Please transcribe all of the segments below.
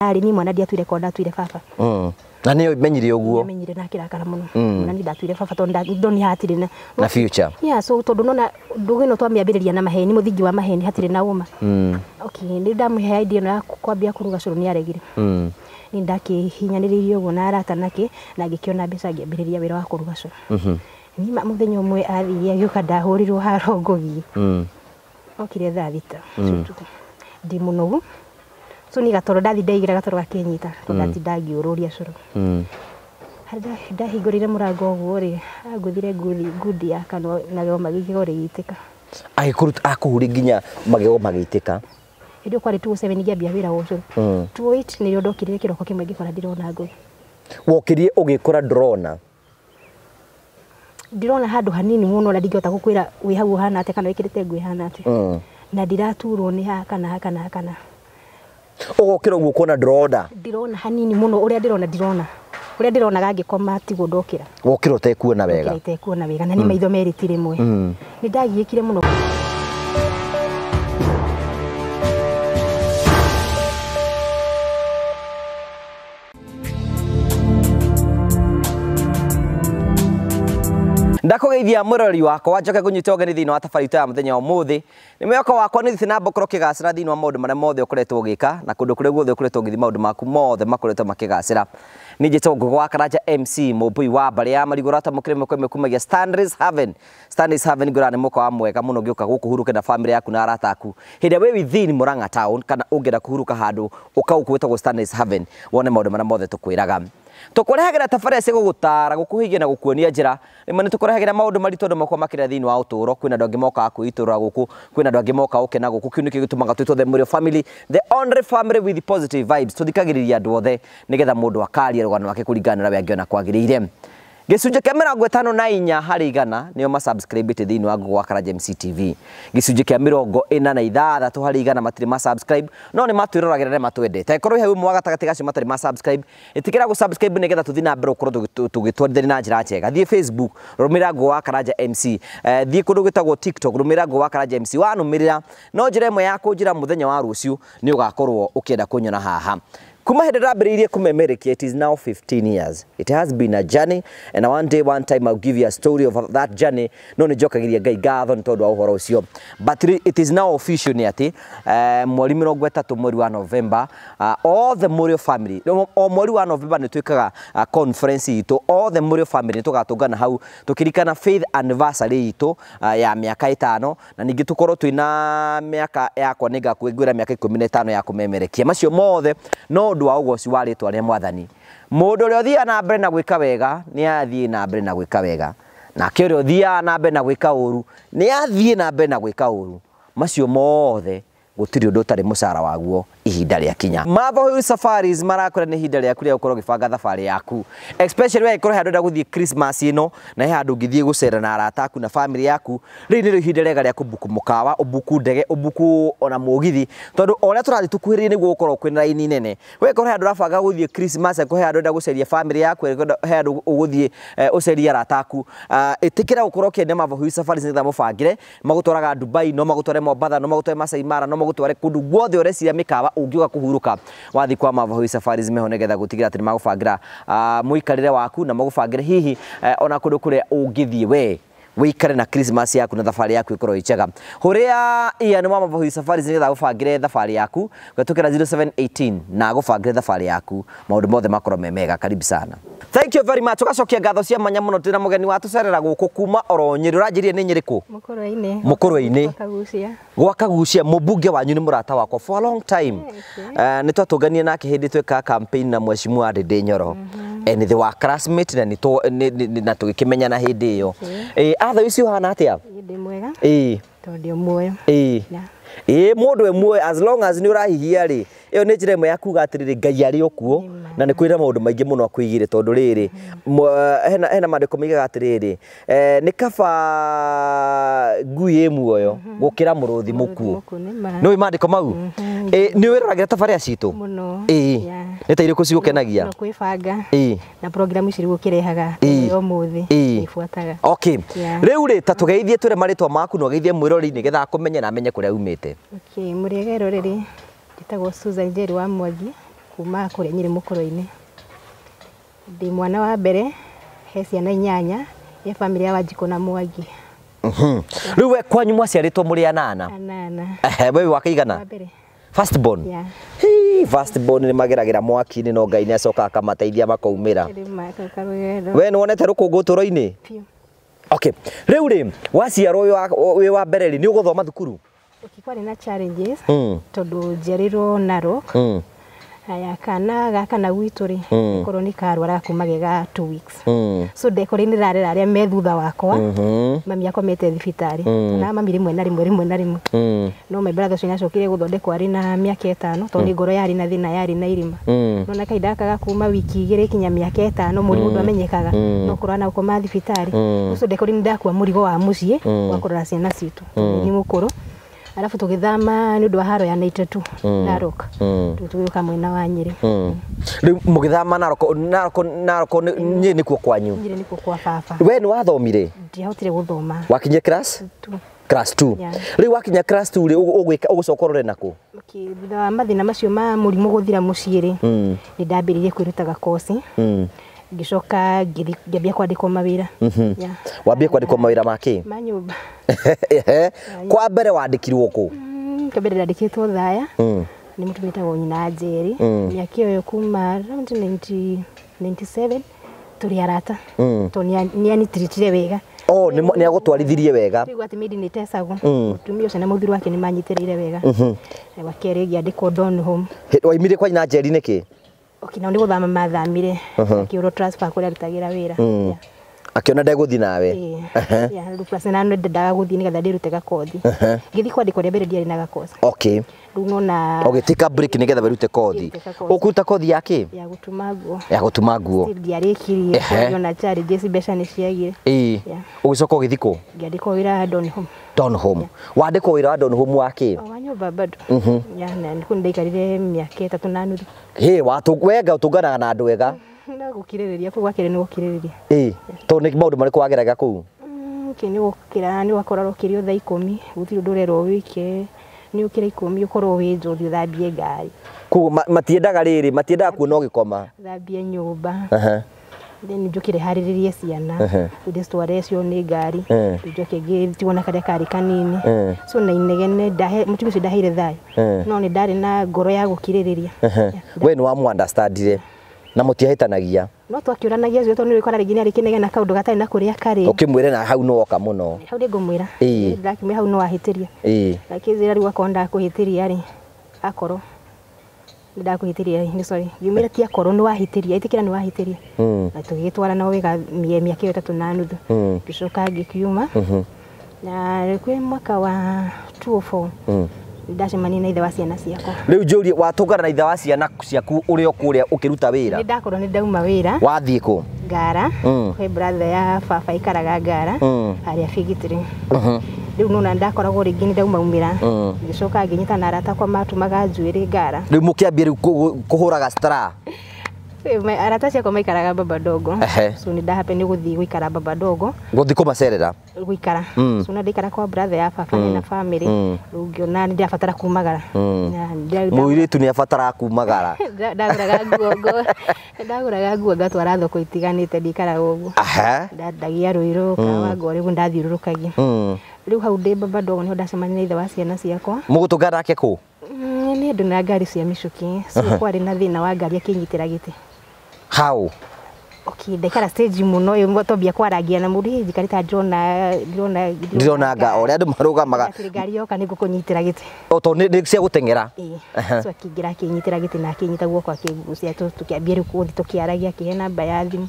Arĩ ni mwana ndiatuire ko ndatuire baba. Na nĩ menyire ũguo. Menyire na kĩrakara mũno. Na ni ndatuire baba tondũ ndoni hatirĩ na na future. Yeah, so tondũ nona ndũgĩ no twamĩambĩrĩria na maheni, mũthingi wa maheni hatirĩ na ũma. Okay, nĩ ndamũhe idea ĩno ya kwambia kũruga cũrũ nĩ aregire. Ni ndakĩhinyanĩrĩirie ũguo na arata nake na ngĩkĩona mbeca ngĩambĩrĩria wĩra wa kũruga cũrũ. Ni mũthenya ũmwe athire agĩũka ndahũrirwo haro ngũgi. Okire thaa 6 ndĩ mũnogu. So ni gatoro ndathi ndaigira gatoro gakinyita to ndatinda ngiũrũria cũrũ. Ndahingũrire mũrango ũguo rĩ, angũthire ngundi ya kanua na magego magĩgĩgo rĩgĩitĩka. Agĩkũruta akũhũri nginya magego magĩitĩka. Hĩndĩ ĩyo kwarĩ 207 ngĩambia wĩra wa ũcũrũ. 28 nĩrĩo ndokirire kĩroko kĩmwe ngĩkora ndirona ngũi. Wokirie ũgĩkora ndũrona? Ndirona handũ hanini mũno na ndingĩhota gũkwĩra wĩ hau ũhana atĩa kana wĩkĩrĩte nguo ĩhana atĩa. Na ndiraturwo nĩ haha kana haha kana haha kana. Ũgokĩra ũguo kuona ndũrona? Ndirona hanini mũno, ũrĩa ndĩrona ndirona. Ũrĩa ndĩronaga ngĩkoma tiguo ndokĩra. Wokĩra ũtekuona wega? Ndokĩra itekuona wega na nĩ maitho merĩ ti rĩmwe. Nĩ ndagiĩkire mũno. Ndakũgeithia mũrori wakwa njoke ngũnyite ũgeni thĩinĩ wa tabarĩra ya mũthenya wa ũmũthĩ. Nĩ mwĩhoko wakwa nĩ thiĩ na mbere ũkorwo ũkĩgacĩra thĩinĩ wa maũndũ marĩa mothe ũkoretwo ũgĩka na kũndũ kũrĩa guothe ũkoretwo ũgĩthiĩ maũndũ maku mothe makoretwo makĩgacĩra. Niĩ njĩtagwo Ngũgĩ wa Karanja MC mũmbũi wa mbarĩ ya Marigũ rata mũkĩrĩ mũkwe kumagia Stanley's Haven. Stanley's Haven ngũra nĩ mũkawa mwega mũno ũngĩũka gũkũ hurũke na family yaku na arata aku. Hĩndĩ ĩrĩa wĩ within Murang'a town kana ũngĩenda kũhurũka handũ ũka gũkũ gwĩtagwo Stanley's Haven wone maũndũ marĩa mothe tũkwĩraga. Tũkũrehagĩra tabarĩra cia gũgũtara, gũkũhigia na gũkuonia njĩra. Rĩmwe nĩ tũkũrehagĩra maũndũ maritũ andũ makoragwo makĩrĩa thĩinĩ wa ũtũũro. Kwĩna andũ angĩ mokaga kwĩitũrũra gũkũ, kwĩna andũ angĩ mokaga gũkena gũkũ. Kĩu nĩkĩo gĩtũmaga twĩtwo The Mũrĩo Family, the only family with positive vibes. Tũthikagĩrĩria andũ othe nĩgetha mũndũ akaria rũgano rwake kũringana na ũrĩa angĩona kwagĩrĩire. Gĩcunjĩ kĩa 54 harĩ igana nĩo masubscribĩte thĩinĩ wa Ngũgĩ wa Karanja MC TV. Gĩcunjĩ kĩa 46 harĩ igana matirĩ masubscribe, no nĩ matwĩroragĩra na matwendete. Angĩkorwo wĩ hau ũmwe wa gatagatĩ gacio matarĩ masubscribe, ĩtĩkĩra gũsubscribe nĩgetha tũthiĩ na mbere gũkorwo tũgĩtwarithania na njĩra njega. Thiĩ Facebook, rũmĩrĩra Ngũgĩ wa Karanja MC. Thiĩ kũndũ gwĩtagwo TikTok, rũmĩrĩra Ngũgĩ wa Karanja MC. Wanũmĩrĩra, no njĩra ĩmwe ya kũnjĩra mũthenya wa rũciũ nĩ ũgakorwo ũkĩenda kũnyona haha. Kuma hĩndĩ ndambĩrĩirie kũmemerekia, it is now 15 years. It has been a journey and one day, one time I'll give you a story of that journey. No nĩ njokagĩria Ngai ngatho nĩ tondũ wa ũhoro ũcio. But it is now official nĩ atĩ mweri 30 mweri wa November, all the Mũrĩo family, o mweri wa November nĩ twĩkaga conference itũ, all the Mũrĩo family nĩ tũgatũngana hau tũkĩririkana faith anniversary itũ ya mĩaka 5 na ningĩ tũkorwo twĩna mĩaka yakwa nĩ ngakwĩngwĩra mĩaka 15 ya kũmemerekia. Macio mothe no ũndũ wa ũgoci wa rĩtwa rĩa Mwathani. Mũndũ ũrĩa ũthiaga na mbere na gwĩka wega nĩ athiĩ na mbere na gwĩka wega, nake ũrĩa ũthiaga na mbere na gwĩka ũru nĩ athiĩ na mbere na gwĩka ũru. Macio mothe gũtirĩ ũndũ ũtarĩ mũcara waguo ihinda rĩa kinya. Marvel Hill Safaris marakwĩra nĩ ihinda rĩaku rĩa gũkorwo ũgĩbanga thabarĩ yaku, especially we ĩkorwo he handũ ũrenda gũthiĩ Christmas ĩno na he handũ ũngĩthiĩ gũcera na arata aku na family yaku. Rĩu nĩrĩo ihinda rĩega rĩa kũbuku mũkawa, ũbuku ndege, ũbuku ona mũgithi, tondũ o ũrĩa tũrathiĩ tũkuhĩrĩirie nĩguo gũkorwo kwĩna raini nene. We ĩkorwo he handũ ũrabanga gũthiĩ Christmas, ĩkorwo he handũ ũrenda gũceria family yaku, ĩkorwo he handũ ũgũthiĩ ũcerie arata aku, ĩtĩkĩra gũkorwo ũkĩenda Marvel Hill Safaris nĩgetha mũbangĩre. Magũtwaraga Dubai, no magũtware Mombatha, no magũtware Masai Mara, no magũtware kũndũ guothe ũreciria mĩkawa ũngĩũka kũhurũka. Wathiĩ kwa Marvel Hill Safaris meho nĩgetha gũtigĩrĩra atĩ nĩmagũbangĩra mũikarĩre waku na magũbangĩre hihi ona kũndũ kũrĩa ũngĩthiĩ we wĩikare na Christmas yaku na thabarĩ yaku ĩkorwo ĩ njega. Hũrĩra Ian wa Marvel Hill Safaris nĩgetha agũbangĩre thabarĩ yaku kũhetũkĩra 0718 na agũbangĩre thabarĩ yaku, maũndũ mothe makorwo me mega. Karibu sana. Thank you very much. Tũgacokia ngatho cia mwanya mũno twĩna mũgeni wa tũcerera gũkũ kuma oro Nyĩrĩ. Ũranjĩrire nĩ Nyĩrĩ kũ? Mũkũrwe-inĩ. Mũkũrwe-inĩ. Gwa Kagucia. Gwa Kagucia, mũmbunge wanyu nĩ mũrata wakwa for a long time. Nĩ twatũnganie nake hĩndĩ twekaga campaign na mheshimiwa Ndĩndĩ Nyoro. And they were classmate na na tũgĩkĩmenyana hĩndĩ ĩyo. Atha icio ũhana atĩa? Ndĩ mwega. Tondũ ndĩ muoyo. Mũndũ e muoyo as long as nĩ ũrahihia rĩ, ĩyo nĩ njĩra ĩmwe ya kuga atĩrĩrĩ Ngai arĩ o kuo na nĩ kwĩna maũndũ maingĩ mũno akwĩigĩre, tondũ rĩrĩ hena maandĩko moigaga atĩrĩrĩ, nĩ kaba ngui ĩ muoyo gũkĩra mũrũthi mũkuũ. Nĩ ũĩ maandĩko mau? Nĩ wĩroragĩra tabarĩra citũ? Mũno. Nĩ ta irĩkũ cigũkenagia? Mũno kwĩbanga. Na programu ici rĩu ũkĩrehaga ũmũthĩ nĩbuataga. Okay. Rĩu rĩ ta tũgeithie twĩre marĩtwa maku na ũgeithie mwĩrori nĩgetha akũmenye na amenye kũrĩa umĩte. Okay, mũrĩega eroreri, njĩtagwo Susan Njeri wa Mwangi. Kuma kũrĩa Nyĩrĩ Mũkũrwe-inĩ. Ndĩ mwana wa mbere, he ciana inyanya, ya bamĩrĩ ya Wanjikũ na Mwangi. Rĩu we kwanyu mwaciarĩtwo mũrĩ anana? Anana. Ehe, we wa kĩigana? Wa mbere. First born? Yeah. Hii, first born nĩ mageragĩra mwaki-inĩ no Ngai nĩ acokaga akamateithia makaumĩra. We nĩ wonete rũkũngũ ũtũũro-inĩ? Biũ. Okay. Rĩu rĩ, waciarwo wĩ wa mbere rĩ, nĩ ũgũthoma thukuru? Okay, kwarĩ na challenges tondũ njiarĩirwo Narok. Haya, kana gaka na gwitũ rĩ, korwo nĩ karwaraga kuma ge ga 2 weeks. So ndekore nĩ rarera arĩa me thutha wakwa. Mami akomete thibitarĩ. Na mami rĩmwe na rĩmwe rĩmwe na rĩmwe. No my brother ũcio nĩacokire gũthondekwo arĩ na mĩaka 5 tondũ nĩ ngoro yarĩ na thĩna yarĩ na irima. No na kahinda gaka ga kuma wiki 2 kinya mĩaka 5 mũrimũ ndwamenyekaga. No kũrora na gũkoma thibitarĩ. Ũcio ndekore nĩ ndakua mũrigo wa mũciĩ wa kũrora ciana citũ. Nĩ mũkũrũ. Alafu tũgĩthama nĩ ũndũ wa haro ya 92 Narok. Tũgĩũka mwena wa Nyĩrĩ. Rĩu mũgĩthama Narok, Narok, Narok Nyĩrĩ nĩkuo kwanyu? Nyĩrĩ nĩkuo kwa baba. We nĩ wathomire? Ndiahotire gũthoma. Wakinyire class? 2. Class 2. Rĩu wakinya class 2 rĩ, ũgwĩka ũgũcoka ũrore nakũ? Okay, thutha wa mathĩna macio ma mũrimũ gũthira mũciĩ rĩ, nĩ ndambĩrĩirie kwĩrutaga koci. Ngĩcoka ngĩambia kwandĩkwo mawĩra. Wambie kwandĩkwo mawĩra ma kĩ? Ma nyũmba. Kwa mbere wandĩkirwo kũ? Kwa mbere ndandĩkĩtwo Thaya. Nĩ mũtumia wĩtagwo Nyina Njeri. Mĩaka ĩyo kuma around 1997 tũrĩ arata. Tondũ nĩ anitiritire wega. Oh, nĩ agũtwarithirie wega. Rĩu atĩ mĩndi nĩ ĩtecagwo. Mũtumia ũcio na mũthuri wake nĩ manyitĩrĩire wega. Wa kerĩ ngĩandĩkwo Donholm. Waimire kwa Nyina Njeri nĩkĩ? Okay, nao nĩ gũthama mathamire. Akĩũrwo transfer kũrĩa arutagĩra wĩra. Akĩona ndegũthiĩ nawe. Yeah, rĩu plus na nĩ ndendaga gũthiĩ nĩgetha ndĩrute gakothi. Ngĩthiĩ kwandĩkwo rĩa mbere ndiarĩ na gakothi. Okay. Rĩu nona ũgĩtika break nĩgetha wĩrute kothi. Ũkũruta kothi ya kĩ? Ya gũtuma nguo. Ya gũtuma nguo. Ndiarĩkirie, ona challenges mbeca nĩ ciagire. Ũgĩcoka ũgĩthiĩ kũ? Ngĩandĩkwo wĩra Donholm. Donholm. Wandĩkwo wĩra wa Donholm wa kĩ? Wa nyũmba bado. Ya, na nĩkuo ndaikarire mĩaka 3.5. Hĩ, wenga ũtũnganaga na andũ ega. No gũkirĩrĩria kũu gwakerĩ nĩ gũkirĩrĩria. Tondũ nĩ maũndũ marĩkũ wageraga kũu? Okay, nĩ gũkĩra nĩ wakoragwo ũkĩrio thaa 10, gũtirĩ ũndũ ũrerwo wĩke. Nĩ ũkĩra 10 ũkorwo wĩ nja ũthiĩ ũthambie ngari. Koguo matiendaga rĩrĩ, matiendaga kuona ũgĩkoma. Thambie nyũmba. Then njũkĩre harĩrĩrie ciana. Ndĩcitware cio nĩ ngari. Njoke ngĩtigwo na karĩa karĩ kanini. So na inegene mũtumia ũcio ndaheire thayũ. No nĩ ndarĩ na ngoro ya gũkirĩrĩria. We nĩ wamũ understandire na mũtiahĩtanagia? No twakĩũranagia cio tondũ nĩ ũrĩkora rĩngĩ nĩ arĩ kĩnegena kaũndũ gatarĩ na kũrĩa karĩ. Ũkĩmwĩre na hau nĩ woka mũno. Hau nĩ ngũmwĩra. Ndakĩmwĩra hau nĩ wahĩtĩria. Akĩnjĩra rĩu akorwo ndakũhĩtĩria rĩ, akorwo ndakũhĩtĩria rĩ, sorry. Ngiumĩra ti akorwo nĩ wahĩtĩria, ĩtĩkĩra nĩ wahĩtĩria. Na tũgĩgĩtwarana wega mĩaka ĩyo 3.5. Ngĩcoka ngĩkiuma. Na kwĩ mwaka wa 2004 ndacemania na ithe wa ciana ciakwa. Rĩu njũrie, watũngana na ithe wa ciana ciaku ũrĩ o kũrĩa ũkĩruta wĩra? Nĩ ndakorwo nĩ ndauma wĩra. Wathiĩ kũ? Ngara. Kwĩ brother ya baba aikaraga Ngara, harĩa Bigitĩrĩ. Rĩu nona ndakoragwo rĩngĩ nĩ ndaumaumĩra. Ngĩcoka ngĩnyita na arata akwa matumaga njuĩrĩ Ngara. Rĩu mũkĩambia rĩu kũhũraga stra? Arata ciakwa maikaraga Baba Dogo. So nĩ ndahape nĩ gũthiĩ gũikara Baba Dogo. Gũthiĩ kũmacerera? Gũikara. So na ndaikara kwa brother ya baba na family. Rĩu ngĩona nĩ ndĩrabatara kumagara. Mũirĩtu nĩ abataraga kumagara. Ndagũraga nguo ngatwara thoko itiganĩte ndikaraga ũguo. Ndandagia Rũirũ, Kawangware ũguo ndathiũrũrũkagia. Rĩu hau ndĩ Baba Dogo nĩho ndacemania na ithe wa ciana ciakwa. Mũgũtũngana nake kũ? Nĩ andũ na ngari cia mĩcuki. So kwarĩ na thĩna wa ngari akĩnyitĩra gĩtĩ. How? Okay, ndaikara stage mũno ĩyo twambia kwarangia na mũndũ, njikarĩte ndĩrona nga ũrĩa andũ marũgamaga. Atĩ ngari yoka nĩ ngũkũnyitĩra gĩtĩ. O tondũ nĩ cia gũteng'era. So akĩingĩra akĩnyitĩra gĩtĩ na akĩnyita guoko akĩgucia, tũkĩambia rĩu gũthiĩ tũkĩaragia, akĩhe namba ya thimũ.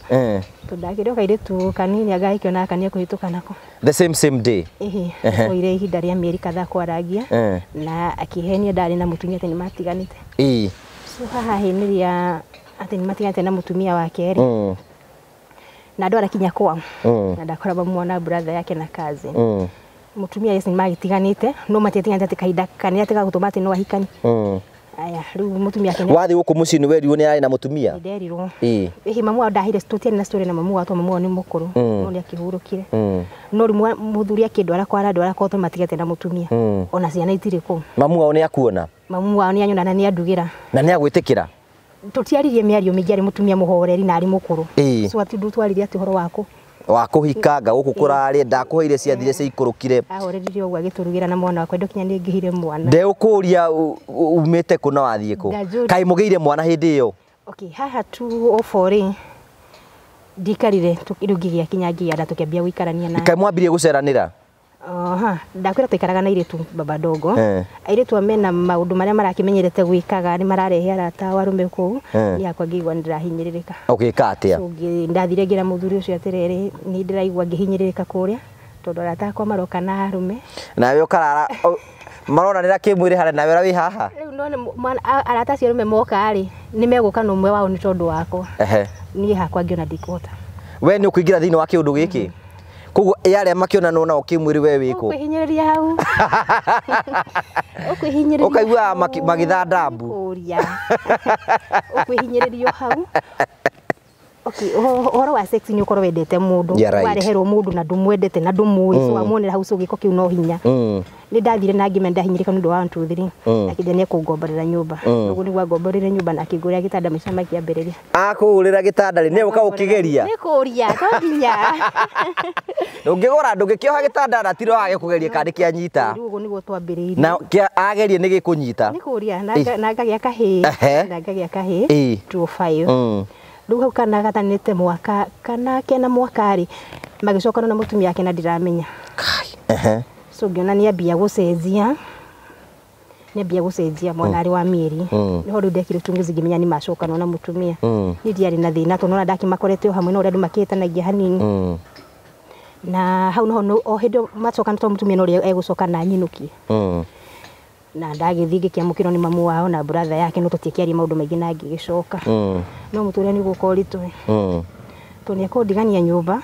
Tondũ ndakĩrĩ o kairĩtu kanini agagĩkĩona gaka nĩ ekũhĩtũka nako. The same day? Ĩhĩ, twoire ihinda rĩa mĩeri kadhaa kwaragia na akĩhenia ndarĩ na mũtumia atĩ nĩ matiganĩte. So haha hĩnĩria atĩ nĩ matiganĩte na mũtumia wake rĩ. Na andũ arakinya kwao. Na ndakora mamuona brother yake na cousin. Mũtumia yes nĩ magĩtiganĩte, no matiatiganĩte atĩ kahinda kanene atĩ gagũtũma atĩ no ahikanie. Aya, rĩu mũtumia ake nĩ Wathiĩ gũkũ mũciĩ nĩ werirwo nĩ arĩ na mũtumia? Nĩ nderirwo. Ĩhĩ, mamu wao ndahire, tũtiarĩ na story na mamu wao tondũ mamu wao nĩ mũkũrũ. No nĩ akĩhurũkire. No rĩu mũthuri akĩndwara kwa arandwara kwa tondũ matigĩte na mũtumia. Ona ciana itirĩ kũu. Mamu wao nĩ akuona? Mamu wao nĩ anyona na nĩ andugĩra. Na nĩ agwĩtĩkĩra? Tutiaririe mĩario mĩingĩ arĩ mũtumia mũhoreri na arĩ mũkũrũ. So ati ndutwaririe ati ũhoro waku wa kũhikanga gũkũ kũrarĩ ndakũheire ciathire ciikũrũkire. Ahoreririe ũguo agĩtũrugĩra na mwana wakwa ndokinya nĩ ngĩhire mwana. Ndegũkũria umĩte kũ na wathiĩ kũ? Kaĩ mũgĩire mwana hĩndĩ ĩyo? Okay, haha 204 rĩ ndikarire rĩu ngĩgĩa kinya ngĩgĩa nda tũkĩambia gũikarania na. Kaĩ mwambirie gũceranĩra? Aha, ndakwĩra tũikaraga na airĩtu baba dogo. Airĩtu mena maũndũ marĩa marakĩmenyerete gwĩkaga nĩ mararehe arata ao arũme kũu. Niĩ hakwa ngĩigua nĩ ndĩrahinyĩrĩrĩka. Ũgĩka atĩa? So ndathire ngĩra mũthuri ũcio atĩrĩrĩ, nĩ ndĩraigua ngĩhinyĩrĩrĩka kũrĩa tondũ arata akwa maroka na arũme. Nawe ũkarara maronanĩra kĩmwĩrĩ harĩa nawe wĩ haha? Rĩu no arata acio arũme moka rĩ nĩ megũka na ũmwe wao nĩ tondũ wakwa. Niĩ hakwa ngĩona ndikũhota. We nĩ ũkũingĩra thĩinĩ wa kĩũndũ gĩkĩ? Koguo arĩa makĩonanwo nao kĩmwĩrĩ we wĩkũ? Ũkwĩhinyĩrĩria hau. Ũkwĩhinyĩrĩria. Ũkaigua magĩthanda mbu. Kũria. Ũkwĩhinyĩrĩrio hau. Okay, ũhoro wa sex nĩ ũkorwo wendete mũndũ. Wareherwo mũndũ na ndũmwendete na ndũmũĩ. So wamuonera hau so gĩko kĩu no hinya. Nĩ ndathire na ngĩmenya ndahinyĩrĩka nĩ ũndũ wa 1 2 3. Akĩnjĩra nĩ ekũngomborera nyũmba. Ũguo nĩguo angomborire nyũmba na akĩngũrĩra gĩtanda maica makĩambĩrĩria. Akũgũrĩra gĩtanda rĩ nĩ ũka ũkĩgeria? Nĩ kũria to nginya. Ndũngĩgũra ndũngĩkĩoha gĩtanda na tiro wage kũgeria kana kĩanyita. Rĩu ũguo nĩguo twambĩrĩirie. Na agerie nĩ gĩkũnyita. Nĩ kũria na ngagĩa kahĩĩ. Na ngagĩa kahĩĩ 205. Rĩu hau kana gatanĩte mwaka kana kena mwaka rĩ magĩcokana na mũtumia wake na ndiramenya. So ngĩona nĩ ambia gũcenjia. Nĩ ambia gũcenjia mwana arĩ wa mĩeri. Nĩho rĩu ndekire uchunguzi ngĩmenya nĩ macokanwo na mũtumia. Niĩ ndiarĩ na thĩna tondũ nona ndakimakorete o hamwe na ũrĩa andũ makĩhĩtanagia hanini. Na hau noho o hĩndĩ macokana tondũ mũtumia no ũrĩa egũcoka na anyinũkie. Na ndagĩthiĩ ngĩkĩamũkĩrwo nĩ mamu wao na brother yake no tũtiakĩaria maũndũ maingĩ na ngĩgĩcoka. No mũtũrĩre nĩ ũgũka ũritũ. Tondũ nĩ ekũndigania nyũmba.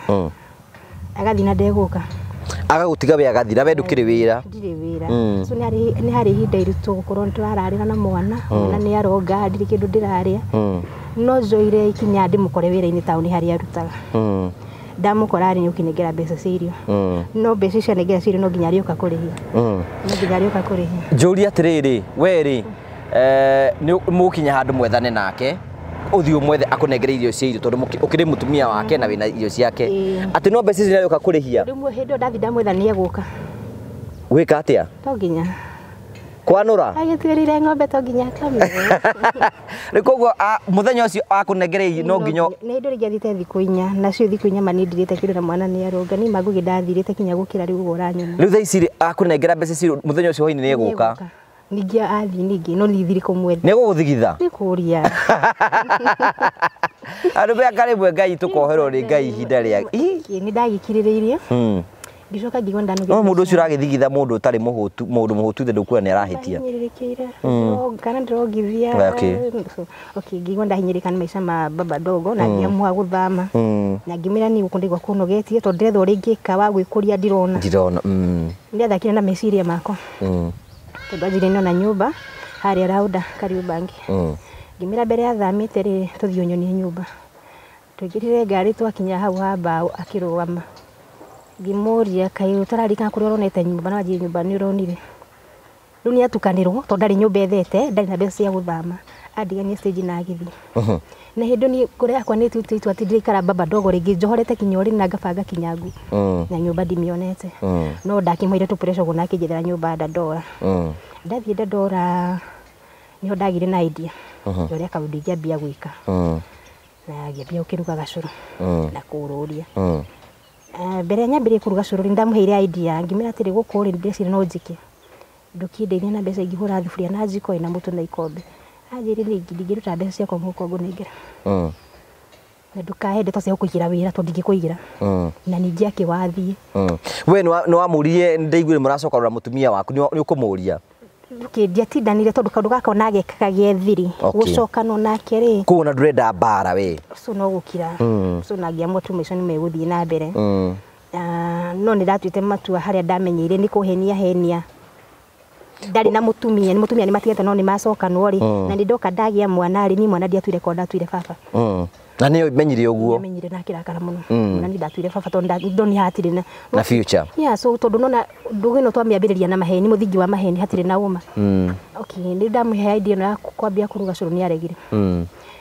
Agathiĩ na ndegũka. Agagũtiga we agathiĩ na we ndũkĩrĩ wĩra. Ndirĩ wĩra. So nĩ harĩ ihinda iritũ gũkorwo nĩ tũrararĩra na mwana. Mwana nĩ aronga ndirĩ kĩndũ ndĩrarĩa. No njoire ikinya ndĩmũkore wĩra-inĩ taũni harĩa arutaga. Ndamũkora rĩ nĩ ũkĩnengera mbeca cia irio. No mbeca icio anengera cia irio no nginya arĩũka kũrĩhia. No nginya arĩũka kũrĩhia. Njũrie atĩrĩrĩ, we rĩ nĩ mũgũkinya handũ mwethane nake ũthiĩ ũmwethe akũnengere irio cia irio tondũ ũkĩrĩ mũtumia wake na wĩna irio ciake. Atĩ no mbeca icio nĩarĩũka kũrĩhia. Rĩu hĩndĩ ĩyo ndathiĩ ndamwetha nĩ egũka. Gwĩka atĩa? To nginya. Kwanũra? Agĩtuĩrĩire ng'ombe to nginya akame. Rĩu koguo mũthenya ũcio akũnengere irio no nginya. Nĩ hĩndĩ ĩrĩa thiĩte thikũ inya nacio thikũ inya ma niĩ ndirĩte kĩndũ na mwana nĩ aronga niĩ mangũgĩ ndathirĩte kinya gũkĩra rĩu ũguo ũranyona. Rĩu thaa ici rĩ akũnengera mbeca icio mũthenya ũcio hwainĩ nĩ egũka. Ningĩ athiĩ ningĩ no nĩ thiri kũmwetha. Nĩ egũgũthigitha? Nĩ kũria. Andũ anga rĩmwe Ngai tũkoherwo nĩ Ngai ihinda rĩa. Nĩ ndagĩkirĩrĩirie. Ngĩcoka ngĩigua ndanogete. No mũndũ ũcio ũragĩthigitha mũndũ ũtarĩ mũhũtu, mũndũ mũhũtu thĩ ndũkuona nĩ arahĩtia. Ndahinyĩrĩrĩkĩire. Kana ndĩrongithia. Okay, ngĩigua ndahinyĩrĩka nĩ maica ma baba dogo na ngĩamua gũthama. Na ngĩmwĩra niĩ gũkũ ndaigua kũnogetie tondũ ndĩretha ũrĩa ingĩka wa gwĩkũria ndirona. Ndirona. Nĩathakire na meciria makwa. Tondũ anjĩrire nĩona nyũmba harĩa Rauda Kariũbangi. Ngĩmwĩra mbere athamĩte rĩ tũthiĩ ũnyonie nyũmba. Tũingĩrire ngari twakinya hau ha mbaũ akĩrũgama. Ngĩmũria kaĩ ũtararirikana kũrĩa ũronete nyũmba na wanjĩrire nyũmba nĩ ũronire. Rĩu nĩ atukanĩrwo tondũ ndarĩ nyũmba ethete, ndarĩ na mbeca cia gũthama. Andigania stage na agĩthiĩ. Na hĩndĩ niĩ ngoro yakwa nĩ ĩtuĩte itua atĩ ndĩraikara baba dogo rĩngĩ njohorete kinya ũrĩ na ngabanga kinya ngu. Na nyũmba ndimĩonete. No ndakĩmũheire tũ pressure ũguo na akĩnjethera nyũmba Dandora. Ndathiĩ Dandora nĩho ndagĩire na idea ya ũrĩa kaũndũ ingĩambia gwĩka. Na ngĩambia gũkĩruga gacũrũ na kũũrũria. Mbere nyambĩrĩrie kũruga cũrũ rĩ ndamũheire idea ngĩmwĩra atĩrĩ gũkũ rĩ ndĩreciria no njĩke. Ndũkĩndeithia na mbeca ingĩhũra thuburia na njiko ĩna mũtu na ikombe. Anjĩrire niĩ ndingĩruta mbeca ciakwa mũhuko ngũnengera. Na ndũkahe ndeto cia gũkũigĩra wĩra tondũ ndingĩkũigĩra. Na ningĩ akĩwathiĩ. We nĩ wamũririe ndaiguire mũracokanĩra mũtumia waku nĩ ũkũmũria? Okay, ndiatindanire tondũ kaũndũ gaka ona agekaga ge thiri. Gũcokanwo nake rĩ. Koguo ona ndũrenda mbara we. So no gũkira. So na ngĩamua tu maica nĩ megũthiĩ na mbere. No nĩ ndatuĩte matua harĩa ndamenyeire nĩ kũhenia henia. Ndarĩ na mũtumia, nĩ mũtumia nĩ matigĩte no nĩ macokanwo rĩ. Na nĩ ndoka ndagĩa mwana rĩ, niĩ mwana ndiatuire ko ndatuire baba. Na nĩ menyire ũguo. Menyire na akĩrakara mũno. Na nĩ ndatuire baba tondũ ndoni hatirĩ na future. Yeah, so tondũ nona ndũgĩ ĩno twamĩambĩrĩria na maheni, mũthingi wa maheni hatirĩ na ũma. Okay, nĩ ndamũhe idea ĩno ya kwambia kũruga cũrũ nĩ aregire.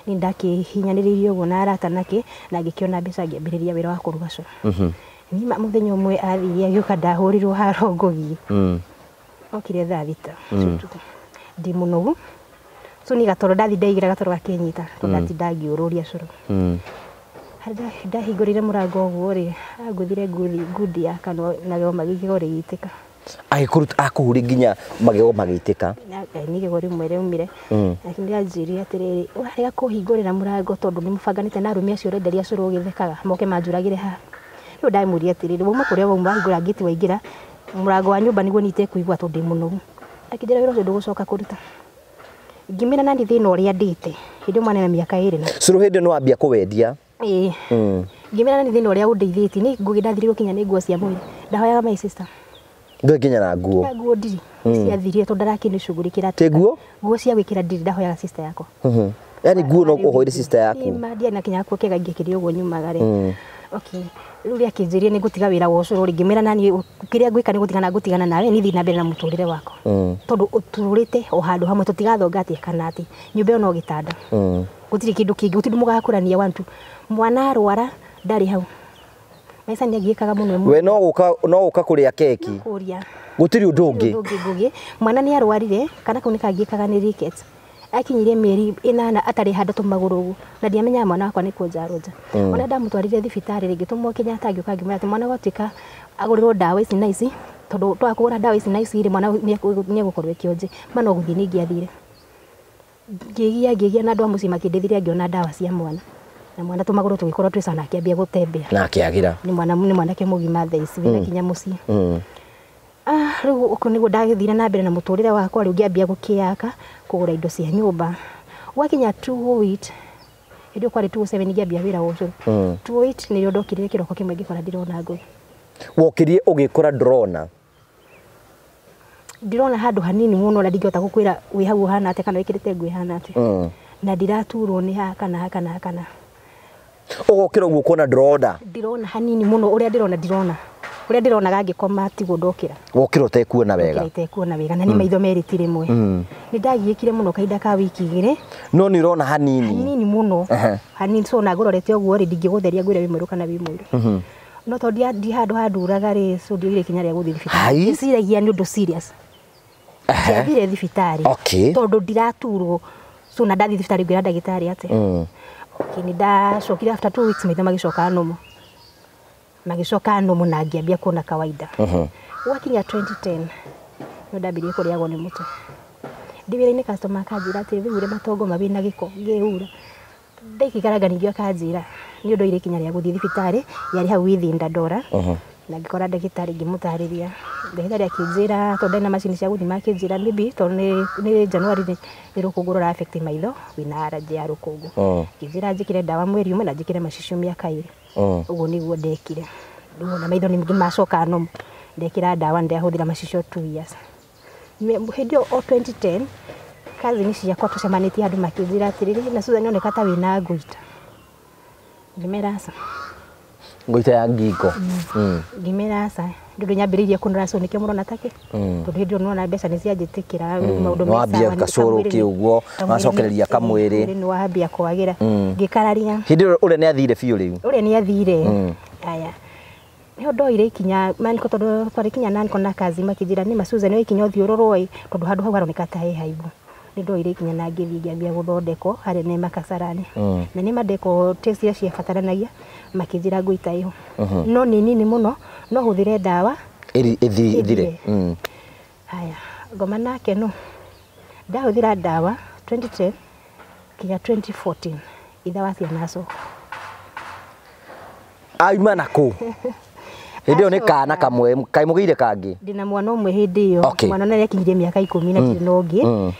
Ni ndakĩhinyanĩrĩirie ũguo na arata nake na ngĩkĩona mbeca ngĩambĩrĩria wĩra wa kũruga cũrũ. Nima mũthenya ũmwe athire agĩũka ndahũrirwo haro ngũgi. Okire thaa 6 ũtukũ. Ndĩ mũnogu. So ni gatoro ndathi ndaigira gatoro gakĩnyita tondũ ndatinda ngĩũrũria cũrũ. Ndahingũrire mũrango ũguo rĩ, angũthire ngundi ya kanua na magego magĩgĩko rĩgĩitĩka. Agĩkũruta akũhũri nginya magego magĩitĩka. Nĩ igego rĩmwe rĩaumire. Lakini anjĩrire atĩrĩrĩ, ũrarega kũhingũrĩra mũrango tondũ nĩ mũbanganĩte na arũme acio ũrenderia cũrũ ũgĩthekaga moke manjũragĩre haha. Rĩu ndamũria atĩrĩrĩ, wauma kũrĩa wauma wahingũra ngĩti waingĩra mũrango wa nyũmba nĩguo niĩ itekũigua tondũ ndĩ mũnogu. Akĩnjĩra wĩra ũcio ndũgũcoka kũruta. Ngĩmĩra nani thĩna ũrĩa ndĩte hĩndĩ ĩyo mwana na mĩaka 2 na cũrũ hĩndĩ ĩyo nĩwambia kũwendia. Ĩĩ. Ngĩmĩra nani thĩna ũrĩa ũndeithĩtie nĩ ngũgĩ ndathirirwo kinya nĩ nguo cia mwĩrĩ. Ndahoyaga my sister. Ndũĩ nginya na nguo. Na nguo ndirĩ. Ciathirire tondũ ndarakĩnĩcugurikĩra. Ti nguo? Nguo cia gwĩkĩra ndirĩ, ndahoyaga sister yakwa. Yaani nguo no ũhoire sister yaku? Ĩĩ, ndiarĩ na kinya gakuo kega ingĩkĩrire ũguo nyumaga rĩ. Okay. Rĩu rĩa kĩnjĩrie nĩ ngũtiga wĩra wa ũcũrũ rĩ, ngĩmĩra nani kĩrĩa ngwĩka nĩ gũtigana ngũtigana nawe, niĩ thiĩ na mbere na mũtũrĩre wakwa. Tondũ ũtũrĩte o handũ hamwe tũtigathonga atĩa kana atĩ nyũmba ĩyo no gĩtanda. Gũtirĩ kĩndũ kĩngĩ, gũtirĩ mũgakũrania 1 2. Mwana arwara ndarĩ hau. Maica nĩ agiĩkaga mũno. We no gũka kũrĩa keki. Kũrĩa. Gũtirĩ ũndũ ũngĩ. Ũndũ ũngĩ ngũgĩ. Mwana nĩ arwarire, kana kau nĩ kagiĩkaga nĩ rickets. Akinyirie mĩeri 8 atarĩ handũ tũmagũrũ ũguo. Na ndiamenyaga mwana wakwa nĩ kuonja aronja. Ona ndamũtwarire thibitarĩ rĩngĩ tũmwo Kenyatta ngĩũka ngĩmwĩra atĩ mwana gwatuĩka agũrĩrwo ndawa ici na ici, tondũ twaga kũgũra ndawa ici na ici rĩ, mwana nĩ egũkorwo ekĩonje. Ma no gũthiĩ nĩingĩathire. Ngĩgĩa na andũ a mũciĩ makĩndeithirie ngĩona ndawa cia mwana. Na mwana tũmagũrũ tũgĩkorwo twĩ sawa na akĩambia gũtembea. Na akĩagĩra. Nĩ mwana nĩ mwanake mũgima thaa ici, wĩna kinya mũciĩ. Rĩu ũguo nĩguo ndagĩthire na mbere na mũtũrĩre wakwa, rĩu ngĩambia gũkĩaka kũgũra indo cia nyũmba. Gwakinya 2008, hĩndĩ ĩyo kwarĩ 2007 ngĩambia wĩra wa ũcũrũ. 2008 nĩrĩo ndokire kĩroko kĩmwe ngĩkora ndirona ngũi. Wokĩrie ũgĩkora ndũrona? Ndĩrona handũ hanini mũno na ndingĩhota gũkwĩra wĩ hau ũhana atĩa kana wĩkĩrĩte nguo ĩhana atĩa. Na ndiraturwo nĩ haha kana haha kana haha kana. Ũgokĩra ũguo ũkona ndũrona? Ndĩrona hanini mũno, ũrĩa ndĩrona ndĩrona. Ũrĩa ndĩronaga ngĩkoma tiguo ndokĩra. Wokĩra ũtekuona wega. Ndokĩra itekuona wega na nĩ maitho merĩ ti rĩmwe. Nĩ ndagiĩkire mũno kahinda ka wiki 2. No nĩ ũrona hanini. Hanini mũno. Hanini so na ngũrorete ũguo rĩ ndingĩgũtheria ngwĩre wĩ mwerũ kana wĩ mũirũ. No tondũ ndi handũ handuraga rĩ, so ndioire ikinya rĩa gũthiĩ thibitarĩ. Ndĩciragia nĩ ũndũ serious. Ndiathire thibitarĩ. Tondũ ndiraturwo. So na ndathiĩ thibitarĩ ngwĩra ndagĩtarĩ atĩ. Okay, nĩ ndacokire after 2 weeks maitho magĩcoka normal. Magĩcoka normal na ngĩambia kuona kawaida. Gwakinya 2010 nĩ ndambirie kũrĩagwo nĩ mũtwe. Ndĩ wĩra-inĩ customer akanjĩra atĩ wĩhure matongo ma wĩna gĩko, ngĩhura. Ndaikaraga ningĩ akanjĩra nĩ ũndũ oire ikinya rĩa gũthiĩ thibitarĩ yarĩ hau within Dandora. Na ngĩkora ndagĩtarĩ ngĩmũtarĩria. Ndagĩtarĩ akĩnjĩra tondũ ndarĩ na macini cia gũthima akĩnjĩra maybe tondũ nĩ January nĩ rũkũngũ rũra affect maitho wĩna allergy ya rũkũngũ. Akĩnjĩra njĩkĩre ndawa mweri ũmwe na njĩkĩre macicio mĩaka 2. Ũguo nĩguo ndekire. Rĩu ona maitho nĩ macoka normal. Ndekĩra ndawa ndahũthĩra macicio 2 years. Hĩndĩ ĩyo o 2010 cousin ciakwa tũcemanĩtie andũ makĩnjĩra atĩrĩrĩ na Susan oneka ta wĩna ngũita. Ngĩmera aca. Ngũita ya ngingo. Ngĩmera aca. Ndũndũ nyambĩrĩirie kũnora so nĩkĩo mũrona take. Tondũ hĩndĩ ĩyo nĩwona mbeca nĩ cianjĩtĩkĩra maũndũ me Wambia sawa, gacũrũ kĩ ũguo, wacokereria kamwĩrĩ. Nĩ wambia kwagĩra. Ngĩkararia. Hĩndĩ ĩyo ũrĩa nĩ athire biũ rĩu. Ũrĩa nĩ athire. Aya. Nĩho ndoire ikinya, maniko tondũ twarĩ kinya naniko na kazi makĩnjĩra nĩ ma Susan oe ikinya ũthiĩ ũrorwo ĩ, tondũ handũ hau haroneka ta he haibu. Nĩ ndoire ikinya na ngĩthiĩ ngĩambia gũthondekwo harĩa nĩ Makasarani. Na nĩ mandekwo test iria ciabataranagia makĩnjĩra ngũita ĩho. No nĩ nini mũno, no hũthĩre ndawa ĩthire. Haya, ngoma nake no. Ndahũthĩra ndawa 2010 kinya 2014 ithe wa ciana acoka. Auma na kũ? Hĩndĩ ĩyo nĩ kana kamwe, kaĩ mũgĩire kangĩ? Ndĩna mwana ũmwe hĩndĩ ĩyo. Mwana nĩ akinyirie mĩaka 10 na ndirĩ na ũngĩ.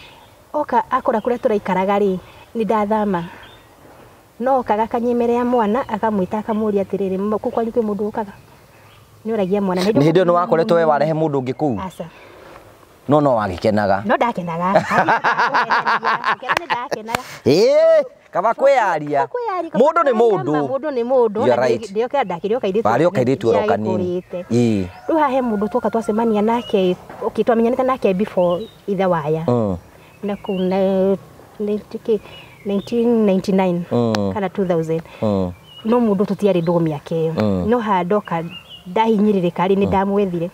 Oka akora kũrĩa tũraikaraga rĩ, nĩ ndathama. No okaga akanyemerera mwana, akamwĩta akamũria atĩrĩrĩ, kũu kwanyu kwĩ mũndũ ũkaga? Nĩ oragia mwana. Nĩ hĩndĩ ĩyo nĩ wakoretwo we warehe mũndũ ũngĩ kũu? Aca. No no wagĩkenaga. No ndakenaga. Gũkena nĩ ndakenaga. Ĩĩ, kaba kwĩyaria. Mũndũ nĩ mũndũ. Mũndũ nĩ mũndũ. You are right. Ndĩokĩra ndakĩrĩ o kairĩtu. Warĩ o kairĩtu oro kanini. Ĩĩ. Rĩu haha he mũndũ twoka twacemania nake, okay, twamenyanĩte nake before ithe waya. Na kũu na nĩ 1999 kana 2000. No mundu tutiari ndũgũ mĩaka ĩyo. No handoka ndahinyĩrĩrĩka rĩ nĩ ndamwethire.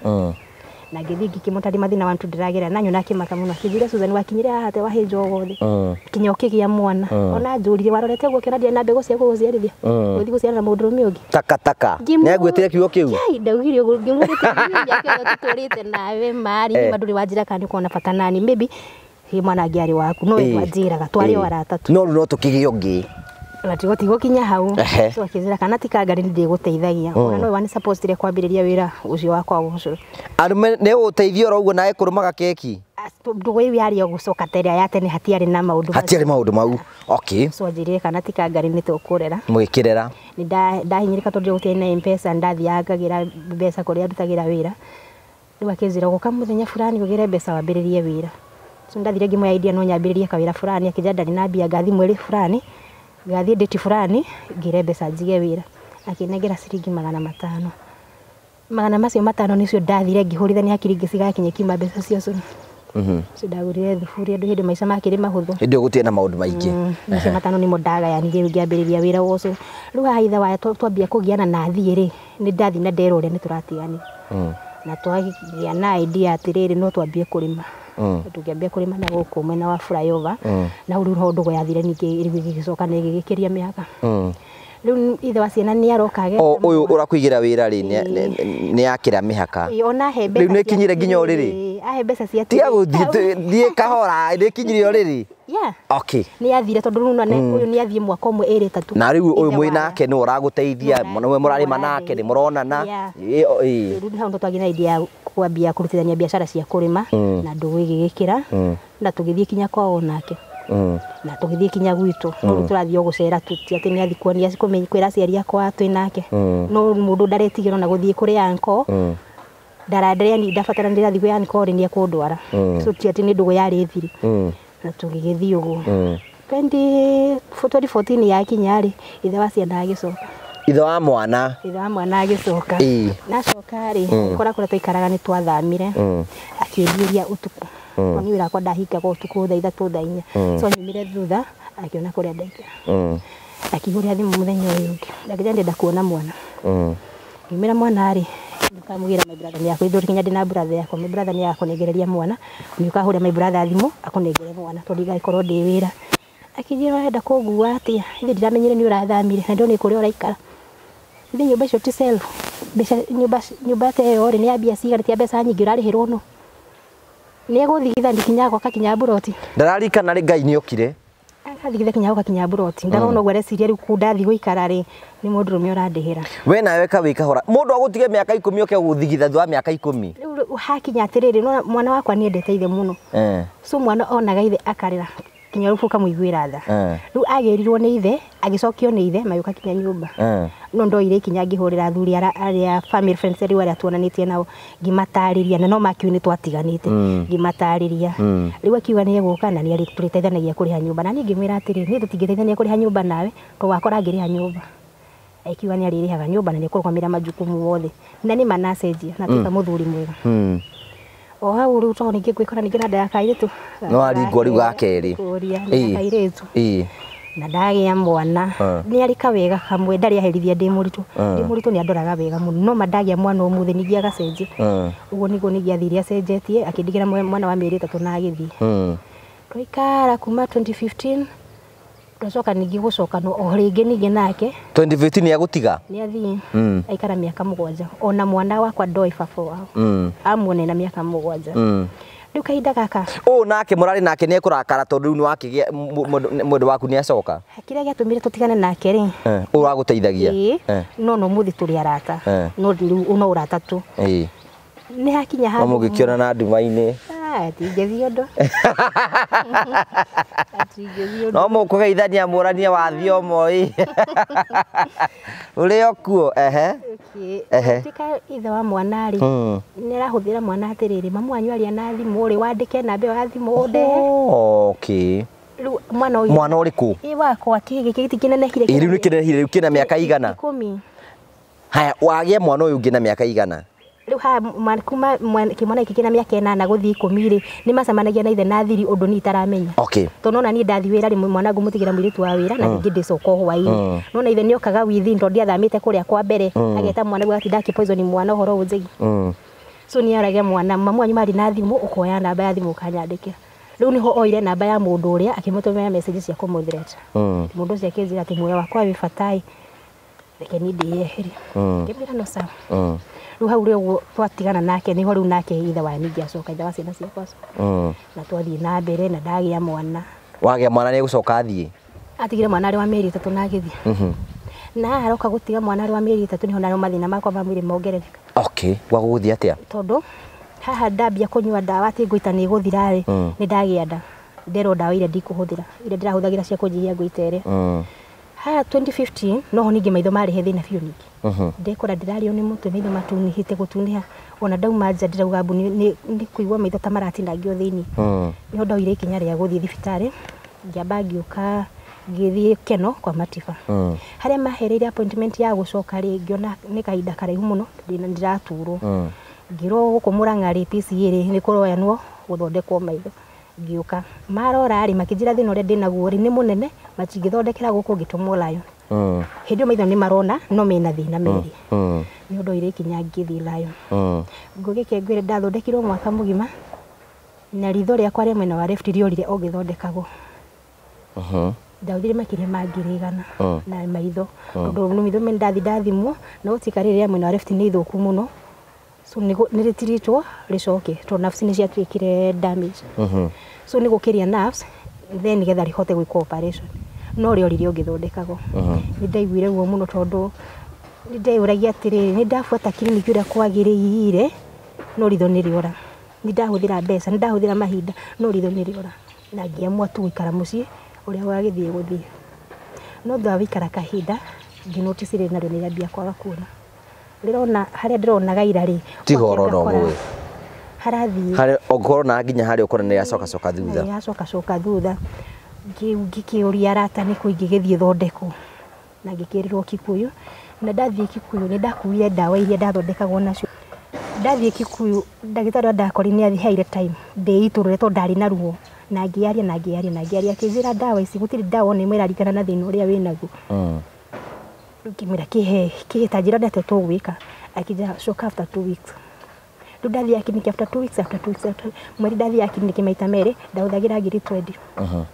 Na ngĩthiĩ ngĩkĩmũtarĩ mathĩna wa ndĩragera na nyona akĩmaka mũno akĩnjĩra Susan wakinyire haha te wahĩnjwo wothe kinya ũkĩgĩa mwana ona njũrire warorete ũguo ũkĩona ndirĩ na mbegũ cia gũgũciarithia ũgĩthiĩ gũciara na mũndũrũme ũngĩ takataka nĩagwĩtire kiugo kĩu Kai ndaugire ũguo ngĩmwĩra mĩaka ĩyo tũtũrĩte nawe marĩ nĩ ndũrĩ wanjĩra kana nĩ ũkoragwo na bata nani maybe he mwana angĩ arĩ waku no we ndwanjĩraga twarĩ o arata tu no rĩu no tũkĩgĩe ũngĩ na tigo kinya hau so akĩnjĩra kana ti kangari nĩ ndĩgũteithagia ona no wani support kwambĩrĩria wĩra ũcio wakwa wa ũcũrũ arũme nĩ ũteithio oro ũguo nawe kũrũmaga keki ndũgũ ĩyo yarĩ o gũcoka ta ĩrĩa ya tene hatiarĩ na maũndũ hatiarĩ maũndũ mau okay so anjĩrire kana ti kangari nĩ tũkũrera mũgĩkĩrera nĩ ndahinyĩrĩka tondũ gũtiarĩ na M-Pesa ndathiaga ngagĩra mbeca kũrĩa ndutagĩra wĩra rĩu akĩnjĩra gũka mũthenya fulani ũgĩre mbeca wambĩrĩrie wĩra so ndathire ngĩmũhe idea no nyambĩrĩrie kawĩra fulani akĩnjĩra ndarĩ na mbia ngathi mweri fulani ngathi date fulani ngire mbeca njige wĩra akĩnengera ciringi 500 magana macio matano nicio ndathire ngĩhũrithania hakiri ngĩcigakinya kiuma mbeca cia ũcũrũ. So ndagũrire thuburia ndũ hĩndĩ maica makĩrĩ mahũthũ hĩndĩ ĩyo gũtirĩ na maũndũ maingĩ macio matano nĩmo ndagayanirie rĩu ngĩambĩrĩria wĩra wa ũcũrũ rĩu haha ithe wa twambia kũgiana na thiĩ rĩ nĩ ndathi na nderwo ũrĩa nĩ tũratiganire na twagĩa na idea atĩrĩrĩ no twambie kũrĩma tũkĩambia kũrĩma na gũkũ mwena wa flyover na rĩu ho ndũgũ yathire ningĩ rĩu ĩgĩcoka na ĩgĩgĩkĩria mĩaka rĩu ithe wa ciana nĩ aroka ageka o ũyũ ũrakũigĩra wĩra rĩ nĩ akĩra mĩhaka ona he mbeca rĩu nĩ kinyire nginya ũrĩrĩ ahe mbeca cia tiga gũthiĩ thiĩ kahora nĩ kinyire ũrĩrĩ yeah okay nĩ athire tondũ rĩu ũyũ nĩ athiĩ mwaka ũmwe ĩrĩ ĩtatũ na rĩu ũyũ mwĩ nake nĩ ũragũteithia nĩwe mũrarĩma nake nĩ mũronana rĩu hau twagĩa na idea ya kwambia kũrutithania biacara cia kũrĩma na ndũgũ ĩgĩgĩkĩra na tũgĩthiĩ kinya kwao nake na tũgĩthiĩ kinya gwitũ no rĩu tũrathiĩ o gũcera tu ti atĩ nĩ athiĩ kuonia kwĩra aciari akwa twĩ nake no mũndũ ndaretigĩra ona gũthiĩ kũrĩ anko ndarandeani ndabatara ndĩrathiĩ kwĩ anko rĩ nĩ ekũndwara so ti atĩ nĩ ndũgũ yarĩ thiri na tũgĩgĩthiĩ ũguo 2014 yakinya rĩ ithe wa ciana agĩcoka ithe wa mwana agĩcoka nacoka rĩ kũrĩa kũrĩa twaikaraga nĩ twathamire akĩngiria ũtukũ niĩ wĩra wakwa ndahingaga ũtukũ thaa 3 thaa 4 so nyumire thutha akĩona kũrĩa ndaikara akĩhũrĩra thimũ mũthenya ũyũ ũngĩ akĩnjĩra ndĩrenda kuona mwana ngiumĩra mwana rĩ nĩkamũgĩra my brother nĩ akwĩthũri kinya ndĩna brother yakwa my brother nĩ akũnengereria mwana nĩ ũkahũrĩra my brother thimũ akũnengere mwana tondũ ingagĩkorwo ndĩ wĩra akĩnjĩra ũrenda kũngua atĩa ithe ndiramenyire nĩ ũrathamire na ndĩronire kũrĩa ũraikara ithe nyũmba icio ti self mbeca nyũmba ta ĩyo rĩ nĩ ya mbia cigana ti ya mbeca nyingĩ ũrarĩhĩrwo nũ nĩ egũthigitha ndikinya gwaka kinya mburoti ndararikana rĩ Ngai nĩ okire akathigitha kinya gwaka kinya mburoti ndarona ũguo areciria rĩu kũu ndathiĩ gũikara rĩ nĩ mũndũrũme ũrandĩhĩra we nawe ka wĩ kahora mũndũ agũtige mĩaka 10 oke gũthigitha thutha wa mĩaka 10 rĩu hakinya atĩrĩrĩ nĩwona mwana wakwa nĩ endete ithe mũno so mwana onaga ithe akarĩra kinya rũbu ũkamũiguĩra tha rĩu agĩrirwo nĩ ithe agĩcokio nĩ ithe magĩũka kinya nyũmba no ndoire ikinya ngĩhũrĩra athuri arĩa family friends rĩu arĩa tuonanĩtie nao ngĩmatarĩria na no makiu nĩ twatiganĩte ngĩmatarĩria rĩu akiuga nĩ egũka na nĩ tũrĩteithanagia kũrĩha nyũmba na niĩ ngĩmwĩra atĩrĩrĩ niĩ tũtingĩteithania kũrĩha nyũmba nawe tondũ wakora ngĩrĩha nyũmba akiuga nĩ arĩrĩhaga nyũmba na nĩ ekũrũgamĩrĩra majukumu mothe na nĩ ma nacenjia na atuĩka mũthuri mwega o hau rĩu tondũ ningĩ ngwĩkora ningĩ na nda ya kairĩtu no aringwo rĩu ga kerĩ kũria nda ya kairĩtu na ndagĩa mwana nĩ arĩ kawega kamwe ndarĩ aherithia ndĩ mũritũ nĩ andoraga wega mũno no ma ndagĩa mwana ũmũthĩ ningĩ agacenjia ũguo nĩguo ningĩ athire acenjetie akĩndigĩra mwana wa mĩeri 3 na agĩthiĩ twaikara kuma 2015 twacoka ningĩ gũcokanwo o rĩngĩ ningĩ nake 2015 nĩ agũtiga nĩ athiĩ aikara mĩaka 7 ona mwana wakwa ndoĩ baba wao amuone na mĩaka 7 rĩu kahinda gaka ũũ nake mũrarĩ nake nĩ ekũrakara tondũ rĩu nĩ wakĩgĩa mwendwa waku nĩ acoka kĩrĩa gĩatũmire tũtigane nake rĩ ũũ wagũteithagia no no mũthĩ tũrĩ arata no rĩu no ũrata tu nĩ hakinya handũ no mũgĩkĩonana na nduma-inĩ atingĩthiĩ ũndũ no mũkũgeithania mũranie wathiomo ĩ ũrĩ o kuo ehe tuĩka ithe wa mwana rĩ nĩ arahũthĩra mwana atĩrĩrĩ mamu wanyu aria na thimũ rĩ wandĩke namba ĩyo ya thimũ ũndehe okay rĩu mwana ũyũ mwana ũrĩkũ ĩ wakwa kĩ gĩkĩ gĩtikĩnenehire ĩ rĩu nĩkĩnenehire rĩu kĩna mĩaka igana 10 haya wagĩa mwana ũyũ ũngĩ na mĩaka igana Rĩu haha kuma kĩmwana gĩkĩ kĩna mĩaka 8 gũthiĩ 10 rĩ, nĩ macemanagia na ithe na thiri ũndũ niĩ itaramenya. Okay. Tondũ nona niĩ ndathiĩ wĩra rĩmwe mwana ngũmũtigĩra mũirĩtu wa wĩra na ningĩ ndĩcoka hwaĩ-inĩ. Nona ithe nĩokaga within tondũ ndiathamĩte kũrĩa kwa mbere ageta mwana guo atinda akĩ-poison mwana ũhoro ũnjĩgie. So nĩ aragia mwana mamu wanyu marĩ na thimũ ũkoya namba ya thimũ ũkanyandĩkĩra. Rĩu nĩho oire namba ya mũndũ ũrĩa akĩmũtũmĩra message cia kũmũthreat. Mũndũ ũcio akĩnjĩra atĩ muoyo wakwa wĩ bata reke niĩ ndĩyeherie. Ngĩmwĩra no sawa. Rĩu hau rĩu twatigana nake nĩho rĩu nake ithe wa ningĩ acoka ithe wa ciana ciakwa acoka. Na twathiĩ na mbere na ndagĩa mwana. Wagĩa mwana nĩ gũcoka athiĩ? Atigire mwana arĩ wa mĩeri 3 na agĩthiĩ. Na haha aroka gũtiga mwana arĩ wa mĩeri 3 nĩho narĩo mathĩna makwa ma mwĩrĩ mongerereka. Okay, gwa gũgũthiĩ atĩa? Tondũ haha ndambia kũnyua ndawa atĩ ngũita nĩ ĩgũthira rĩ, nĩ ndagĩa nda. Nderwo ndawa iria ndikũhũthĩra, iria ndĩrahũthagĩra cia kũnyihia ngũita ĩrĩa. Haha 2015 noho ningĩ maitho marĩ he thĩna biũ ningĩ. Ndekora ndĩrarĩo nĩ mũtwe maitho matunĩhĩte gũtunĩha ona ndauma nja ndĩrauga mbu nĩ kũigua maitho ta maratinangio thĩinĩ. Nĩho ndoire ikinya rĩa gũthiĩ thibitarĩ ngĩamba ngĩũka ngĩthiĩ Keno kwa Matiba. Harĩa mahereire appointment ya gũcoka rĩ ngĩona nĩ kahinda karaihu mũno ndĩraturwo. Ngĩrwo gũkũ Murang'a rĩ PCA rĩ nĩ kũroyanwo gũthondekwo maitho. Ngĩũka marora rĩ makĩnjĩra thĩna ũrĩa ndĩnaguo rĩ nĩ mũnene matingĩthondekera gũkũ ngĩtũmwo Lion. Hĩndĩ ĩyo maitho nĩ marona no mena thĩna merĩ. Nĩ ndoire ikinya ngĩthiĩ Lion. Ngũgĩke ngwĩre ndathondekirwo mwaka mũgima na ritho rĩakwa rĩa mwena wa left rĩorire o ngĩthondekagwo. Ndathire makĩria ma 100,000 na maitho tondũ maitho me ndathi ndathimwo na gũtuĩka rĩrĩ rĩa mwena wa left nĩ ithũku mũno. So nĩ rĩtiritwo rĩcoke tondũ nerves nĩ ciatuĩkire damage. So nĩ gũkĩria nerves then nĩgetha rĩhote gwĩkwo operation no rĩorire ũngĩthondekagwo. Nĩ ndaiguire ruo mũno tondũ nĩ ndeyũragia atĩrĩrĩ nĩ ndabuata kiriniki ũrĩa kwagĩrĩire no ritho nĩ rĩora. Nĩ ndahũthĩra mbeca, nĩ ndahũthĩra mahinda no ritho nĩ rĩora. Na ngĩamua tu gũikara mũciĩ ũrĩa wagĩthiĩ gũthiĩ. No thutha wa gũikara kahinda ngĩ notice rĩrĩ narĩo nĩ rĩambia kwaga kuona. Ndĩrona harĩa ndĩronaga ira rĩ tiga ũrona ũmũthĩ harathiĩ harĩa ũkorwo na nginya harĩa ũkora nĩ yacoka thutha. Nĩ yacoka thutha. Ngĩkĩũria arata nĩ kũ ingĩgĩthiĩ thondekwo na ngĩkĩrĩrwo Kikuyu na ndathiĩ Kikuyu nĩ ndakuire ndawa iria ndathondekagwo nacio. Ndathiĩ Kikuyu ndagĩtarĩ ũrĩa ndakorire nĩ aheire time ndĩitũrũre tondũ ndarĩ na ruo na ngĩaria na ngĩaria na ngĩaria akĩnjĩra ndawa ici gũtirĩ ndawa ona ĩmwe ĩraringana na thĩna ũrĩa wĩnaguo. Ngĩmwĩra kĩhe ta njĩra nĩ atĩa tũgwĩka akĩnjĩra coka after 2 weeks. Rĩu ndathiaga kiriniki after 2 weeks after 2 weeks after mweri ndathiaga kiriniki maita merĩ ndahũthagĩra 20,000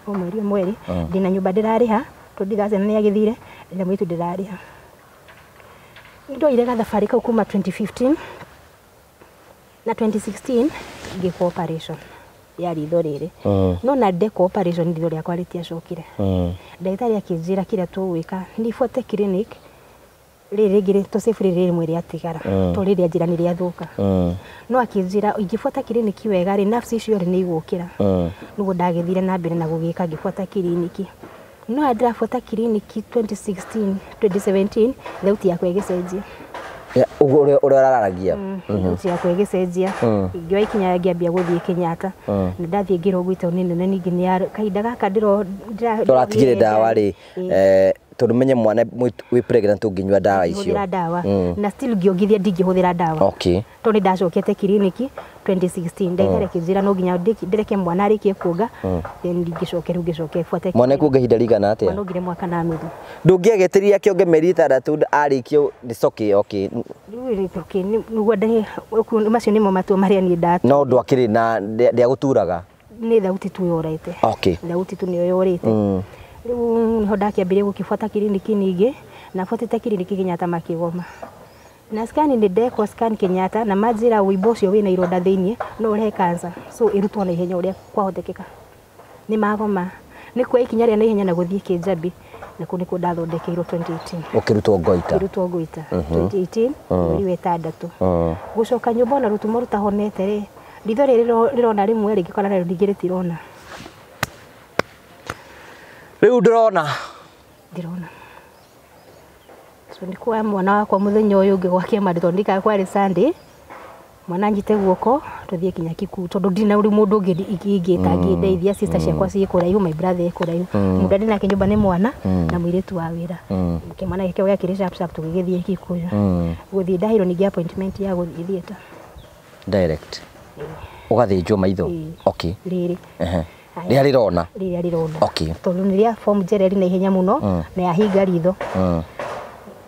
o mweri o mweri. Ndĩna nyũmba ndĩrarĩha tondũ ndithaa ciana nĩ agĩthire ndĩna mũirĩtu ndĩrarĩha. Nĩ ndoire gathabarĩ kau kuma 2015 na 2016 ngĩkwo operation ya ritho rĩrĩ. No na ndekwo operation ritho rĩakwa rĩtiacokire. Ndagĩtarĩ akĩnjĩra kĩrĩa tũgwĩka nĩ clinic rĩrĩ rĩngĩ tũcĩbu rĩrĩ rĩmwe rĩatigara tondũ rĩrĩa njĩra nĩ rĩathũka. No akĩnjĩra ingĩbuata kiriniki wega rĩ nerves icio rĩ nĩ igũkĩra. Nĩguo ndagĩthire na mbere na gũgĩka ngĩbuata kiriniki. No ndĩrabuata kiriniki 2016 2017 thauti yakwa ĩgĩcenjia. Ũguo ũrĩa ũrararagia. Thauti yakwa ĩgĩcenjia. Ngĩoya ikinya ngĩambia gũthiĩ Kenyatta. Na ndathiĩ ngĩrwo gwitũ nĩ nene ningĩ nĩ kahinda gaka ndĩratigire ndawa rĩ tondũ menye mwana wĩ pregnant ũngĩnyua ndawa icio. Ndingĩhũthĩra ndawa. Na still ngĩongithia ndingĩhũthĩra ndawa. Okay. Tondũ nĩ ndacokete kiriniki 2016 ndagĩtarĩ akĩnjĩra no nginya ndĩreke mwana arĩkie kuonga then ndingĩcoke rĩu ngĩcoke buate. Mwana kuonga ihinda rĩigana atĩa? Mwana ongire mwaka na nuthu. Ndũngĩagĩtĩria kĩonge mĩeri 6 arĩkie it's okay okay. Rĩu okay nĩguo macio nĩmo matua marĩa niĩ ndatua. No ndwakĩrĩ na ndĩagũturaga? Nĩ thauti tu yorete. Okay. Thauti tu nĩyo yorĩte. Rĩu nĩho ndakĩambirie gũkĩbuata kiriniki ningĩ na buatĩte kiriniki Kenyatta makĩgoma. Na scan nĩ ndekwo scan Kenyatta na manjĩra wũimbo ũcio wĩna ironda thĩinĩ no ũrehe cancer so ĩrutwo na ihenya ũrĩa kwahotekeka. Nĩ magoma. Nĩ kuoya ikinya rĩa naihenya na gũthiĩ Kĩnjambi na kũu nĩkuo ndathondekeirwo 2018. Ũkĩrutwo ngoita? Ngĩrutwo ngoita 2018 mweri wa 6. Gũcoka nyũmba ona rũtumo rũtahonete rĩ ritho rĩrĩ rĩrona rĩmwe rĩngĩkora narĩo ningĩ rĩtirona. Rĩu ndĩrona. Ndĩrona. So nĩ kuoya mwana wakwa mũthenya ũyũ ũngĩ gwa kĩama tondũ ndikaga kwarĩ Sunday. Mwana anyite guoko tũthiĩ kinya Kikuyu tondũ ndirĩ na mũndũ ũngĩ ingĩta angĩndeithia. Sister ciakwa ciĩ kũraihu, my brother e kũraihu, mũndũ arĩ nake nyũmba nĩ mwana na mũirĩtu wa wĩra. Kĩmwana gĩkĩ gĩakĩrĩ sharp sharp, tũgĩgĩthiĩ Kikuyu. Gũthiĩ ndaheirwo ningĩ appointment ya gũthiĩ theatre. Direct ũgathĩnjwo maitho? Ĩĩ. Okay. Rĩrĩ. Ehe. Haya. Rĩrĩa rĩrona. Rĩrĩa rĩrona. Okay. Tondũ nĩ rĩa form njereri na ihenya mũno na yahinga ritho.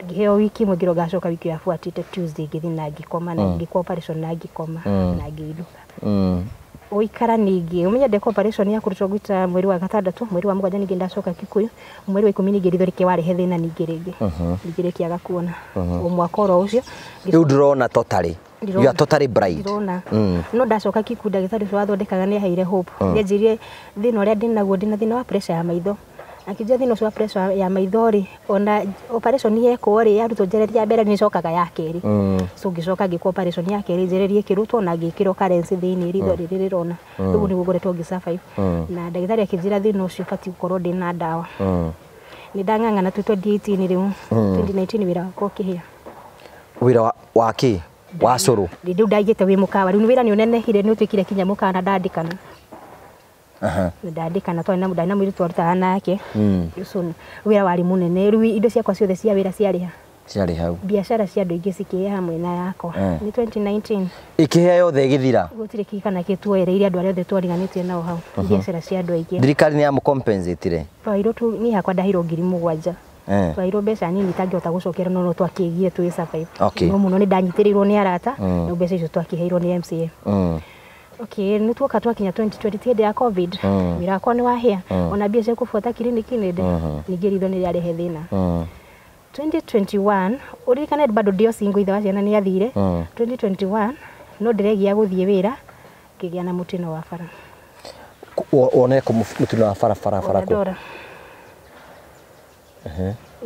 Ngĩheo wiki ĩmwe, ngĩrwo ngacoka wiki yabuatĩte Tuesday. Ngĩthiĩ na ngĩkoma na ngĩkwo operation na ngĩkoma na ngĩinũka. Gũikara ningĩ ũmenye ndeka operation ya kũrutwo gwita mweri wa gatandatũ, mweri wa mũgwanja ningĩ ndacoka Kikuyu, mweri wa 10 ningĩ ritho rĩkĩ warehe thĩna ningĩ rĩngĩ, ningĩ rĩkĩaga kuona o mwaka oro ũcio. Rĩu ndũrona totally? You are totally blind? Ndĩrona. No ndacoka Kikuyu, ndagĩtarĩ ũcio wathondekaga nĩ aheire hope. Nĩ anjĩrire thĩna ũrĩa ndĩnaguo, ndĩna thĩna wa pressure ya maitho. Akĩnjĩra thĩna ũcio wa pressure ya maitho rĩ, ona operation yekwo rĩ, yarutwo njereri ya mbere, nĩ ĩcokaga ya kerĩ. So ngĩcoka ngĩkwo operation ya kerĩ, njereri ĩkĩrutwo na ngĩkĩrwo currency thĩinĩ, ritho rĩrĩ rĩrona. Rĩu nĩguo ngoretwo ngĩ survive. Na ndagĩtarĩ akĩnjĩra thĩna ũcio ũbatiĩ gũkorwo ndĩna ndawa. Nĩ ndang'ang'ana tu 2018, rĩu 2019 wĩra wakwa ũkĩhĩa. Wĩra wa kĩ? Wa cũrũ? Rĩu ndaigĩte wĩ mũkawa, rĩu wĩra nĩ ũnenehire, nĩ ũtuĩkire kinya mũkawa na ndandĩkana. Ndandĩkana twarĩ na ndarĩ na mũirĩtu twarutaga nake. So wĩra warĩ mũnene, rĩu indo ciakwa ciothe cia wĩra ciarĩ ha? Ciarĩ hau. Biacara cia andũ aingĩ cikĩhĩa hamwe na yakwa. Nĩ 2019. Ĩkĩhĩa yothe ĩgĩthira? Gũtirĩ kĩ kana kĩ tuoereire andũ arĩa othe twariganĩtie nao hau, biacara cia andũ aingĩ. Thirikari nĩ yamũ-compensate-ire? Twaheirwo tu, niĩ hakwa ndaheirwo 7,000. Twaheirwo mbeca nini itangĩhota gũcokera, no twakĩgire twĩ survive. No mũno nĩ ndanyitĩrĩirwo nĩ arata, no mbeca icio twakĩheirwo nĩ MCA. Okay, nĩ tuoka twakinya 2020, hĩndĩ ya COVID. Wĩra wakwa nĩ wahĩa, ona mbia cia kũbuata kiriniki nĩ ndĩ ningĩ ritho nĩ rĩarehe thĩna. 2021, ũririkane bado ndio single, ithe wa ciana nĩ athire. 2021 no ndĩregia gũthiĩ wĩra, ngĩgĩa na mũtino wa bara. Wonere kũ mũtino wa barabara bara kũ? Ndora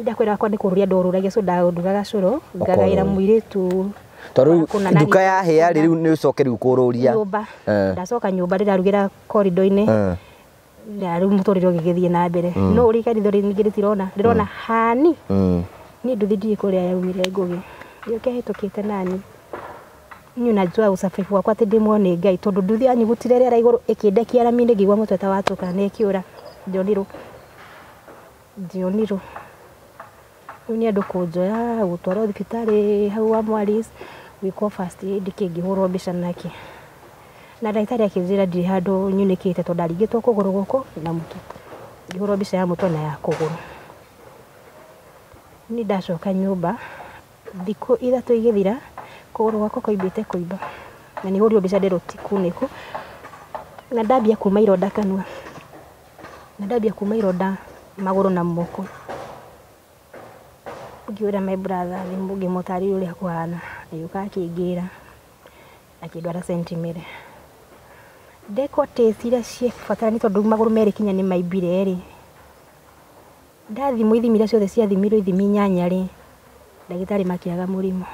ndakwĩra wakwa nĩ kũrũria ndorũragia, so ndandugaga cũrũ ngagaĩra mũirĩtu. Tondũ Kũna rĩu na nduka yahĩa rĩ, rĩu nĩ ũcoke rĩu kũrũria nyũmba. Ndacoka nyũmba ndĩrarugĩra korido-inĩ. Na rĩu mũtũrĩre ũgĩgĩthiĩ na mbere, no ũrika ritho ningĩ rĩtirona, ndĩrona hani. Niĩ nduthi ndiĩ kũrĩa yaumire ngũgĩ gĩũke hĩtũkĩte nani niĩ najua ũcabibu wakwa atĩ ndĩmwo nĩ Ngai, tondũ nduthi yanyugutire rĩera igũrũ ĩkĩndekia rami-inĩ, ngĩigua mũtwe ta watũka na ĩkĩũra. Ndionirwo, ndionirwo. Rĩu nĩ andũ kũnjoya gũtwarwo thibitarĩ hau wa Mwaris gwĩkwo first aid, kĩngĩhũrwo mbica nake na ndagĩtarĩ akĩnjĩra ndirĩ handũ nyunĩkĩte, tondũ ndaringĩtwo kũgũrũ gũkũ na mũtwe. Ngĩhũrwo mbica ya mũtwe na ya kũgũrũ. Niĩ ndacoka nyũmba, thikũ 3 igĩthira, kũgũrũ gwakwa kwaimbĩte kũimba na nĩ hũrirwo mbica nderwo ti kunĩku, na ndambia kuma ironda kanua, na ndambia kuma ironda magũrũ na moko. Ngĩũra my brother thimũ, ngĩmũtarĩria ũrĩa kũhana, agĩũka akĩngĩra, akĩndwara St. Mary. Ndekwo test iria ciabatarania, tondũ magũrũ merĩ kinya nĩ maimbire rĩ, ndathimwo ithimi iria ciothe ciathimirwo, ithimi 8 rĩ, ndagĩtarĩ makĩaga mũrimũ.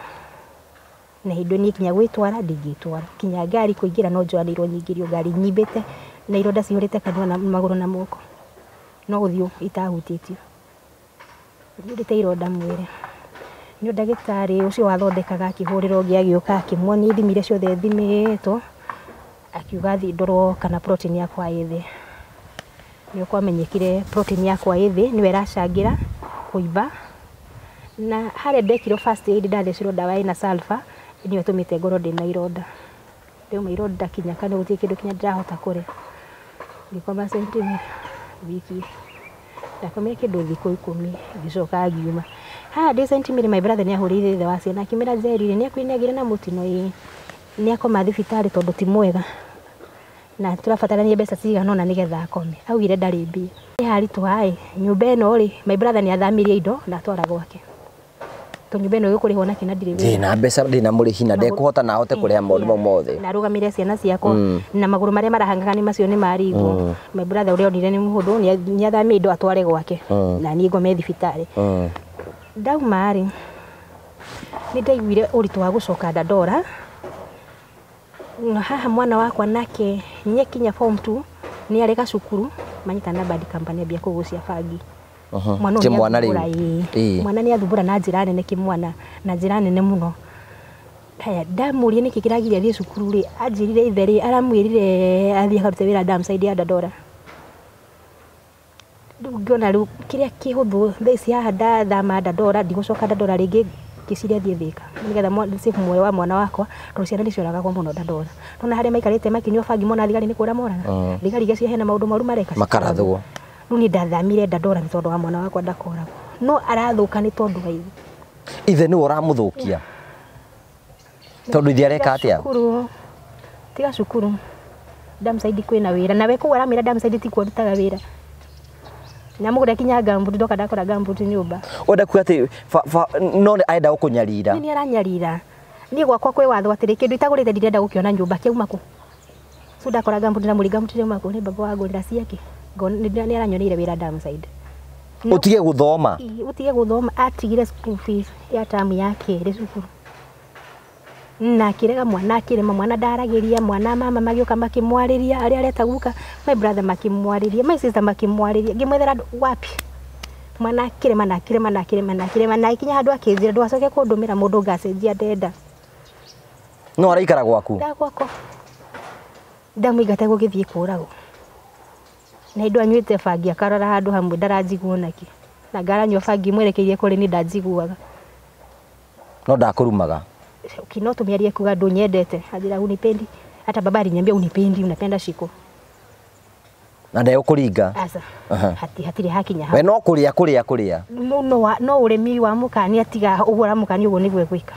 Na hĩndĩ ĩyo niĩ kinya gwĩtwara ndingĩtwara, kinya ngari kũingĩra no njoanĩirwo nyingĩrio ngari nyimbĩte na ironda cihũrĩte kanua na magũrũ na moko, no ũthiũ itahutĩtio, njihũrĩte ironda mwĩrĩ. Nĩ ndagĩtarĩ ũcio wathondekaga akĩhũrĩra ũngĩ, agĩũka akĩmuonia ithimi iria ciothe thimĩtwo, akiuga thiĩ ndorwo kana protein yakwa ĩ thĩ. Nĩo kwamenyekire protein yakwa ĩ thĩ, nĩyo ĩracangĩra kũimba. Na harĩa ndekirwo first aid, ndathecirwo ndawa ĩna sulfur, nĩyo ĩtũmĩte ngorwo ndĩna ironda. Ndauma ironda kinya kanua, gũtirĩ kĩndũ kinya ndĩrahota kũrĩa. Ngĩkoma St. Mary wiki, ndakomire kĩndũ thikũ 10, ngĩcoka ngiuma. Haha ndĩ St. Mary, my brother nĩ ahũrĩire ithe wa ciana akĩmwĩra Njeri rĩ, nĩ agĩire na mũtino? Ĩĩ. Nĩ akoma thibitarĩ tondũ ti mwega na tũrabatarania mbeca cigana ũna nĩgetha akome. Augire ndarĩ mbia. Nĩ haritũha ĩ nyũmba ĩno rĩ, my brother nĩ athamirie indo na atwara gwake, tondũ nyũmba ĩno ĩgũkũrĩhwo nakĩ na ndirĩ wĩra? Ndĩna mbeca, ndĩna mũrĩhi na ndekũhota na ahote kũrĩha maũndũ mau mothe. Na arũgamĩrĩre ciana ciakwa na magũrũ marĩa marahangaga nĩ macio nĩ marigwo. My brother ũrĩa onire nĩ mũhũthũ, nĩ athamie indo atware gwake na niĩ ngome thibitarĩ. Ndauma rĩ, nĩ ndaiguire ũritũ wa gũcoka Dandora. Na haha mwana wakwa nake nĩakinya form 2, nĩ arega cukuru, manyitana na bad company, ambia kũgucia bangi. Mwana ũyũ Kĩmwana rĩu. nĩ athumbũra, ĩĩ. Mwana nĩ athumbũra na njĩra nene, kĩmwana na njĩra nene mũno. Haya ndamũria nĩkĩ kĩragiria athiĩ cukuru rĩ, anjĩrire ithe rĩ aramwĩrire athiĩ akarute wĩra Damside ya Dandora. Rĩu ngĩona rĩu kĩrĩa kĩhũthũ thaa ici haha ndathama Dandora ndigũcoka Dandora rĩngĩ, ngĩciria thiĩ Thĩka nĩgetha save muoyo wa mwana wakwa tondũ ciana nĩcioragagwo mũno Dandora. Nona harĩa maikarĩte makĩnyua bangi mona thigari nĩ kũra moraga. Thigari iria ciahena maũndũ moru mareka makarathwo. Rĩu niĩ ndathamire Dandora nĩ tondũ wa mwana wakwa ndakoragwo. No arathũka nĩ tondũ wa ithe. Ithe nĩwe ũramũthũkia. Tondũ ithe areka atĩa? Cukuru. Tiga cukuru. Damside kwĩna wĩra. Nawe kũu aramwĩra Damside tikuo arutaga wĩra. Nyamũgũra kinya gambuti ndoka ndakora gambuti nyũmba. Wenda kuga atĩ no arenda gũkũnyarira. Niĩ aranyarira. Niĩ gwakwa kwĩ watho atĩrĩ kĩndũ itagũrĩte ndirenda gũkĩona nyũmba kĩauma kũ. So ndakora gambuti na mũri gambuti yauma kũ nĩ baba wangũrĩra ciake. Nĩ aranyoneire wĩra Damside. Ũtige gũthoma. Ũtige gũthoma atigire school fees ya tamu ya kerĩ cukuru. Na akĩrega mwana akĩrema mwana ndaragĩria mwana mama magĩũka makĩmwarĩria arĩa areta guka my brother makĩmwarĩria my sister makĩmwarĩria ngĩmwethera wapi mwana akĩrema na akĩrema na akĩrema na akĩrema na akinya handũ akĩnjĩra ndũgacoke kũndũmĩra mũndũ ngacenjia ndenda. No araikara gwaku? Gwakwa. Ndamũingata gũgĩthiĩ kũragwo. Na hĩndĩ anyuĩte bangi akarora handũ hamwe ndaranjigua onakĩ. Na ngaranyua bangi mwerekeirie kũrĩ niĩ ndanjiguaga. No ndakũrumaga? No tumiarie kuga ndũnyendete anjĩra unipendi hata baba aliniambia unipendi unapenda shiko na ndegũkũringa. Aca hatirĩ hakinya we no kũrĩa kũrĩa kũrĩa no ũremi wa mũkani atiga ũguo aramũkania ũguo nĩguo egwĩka.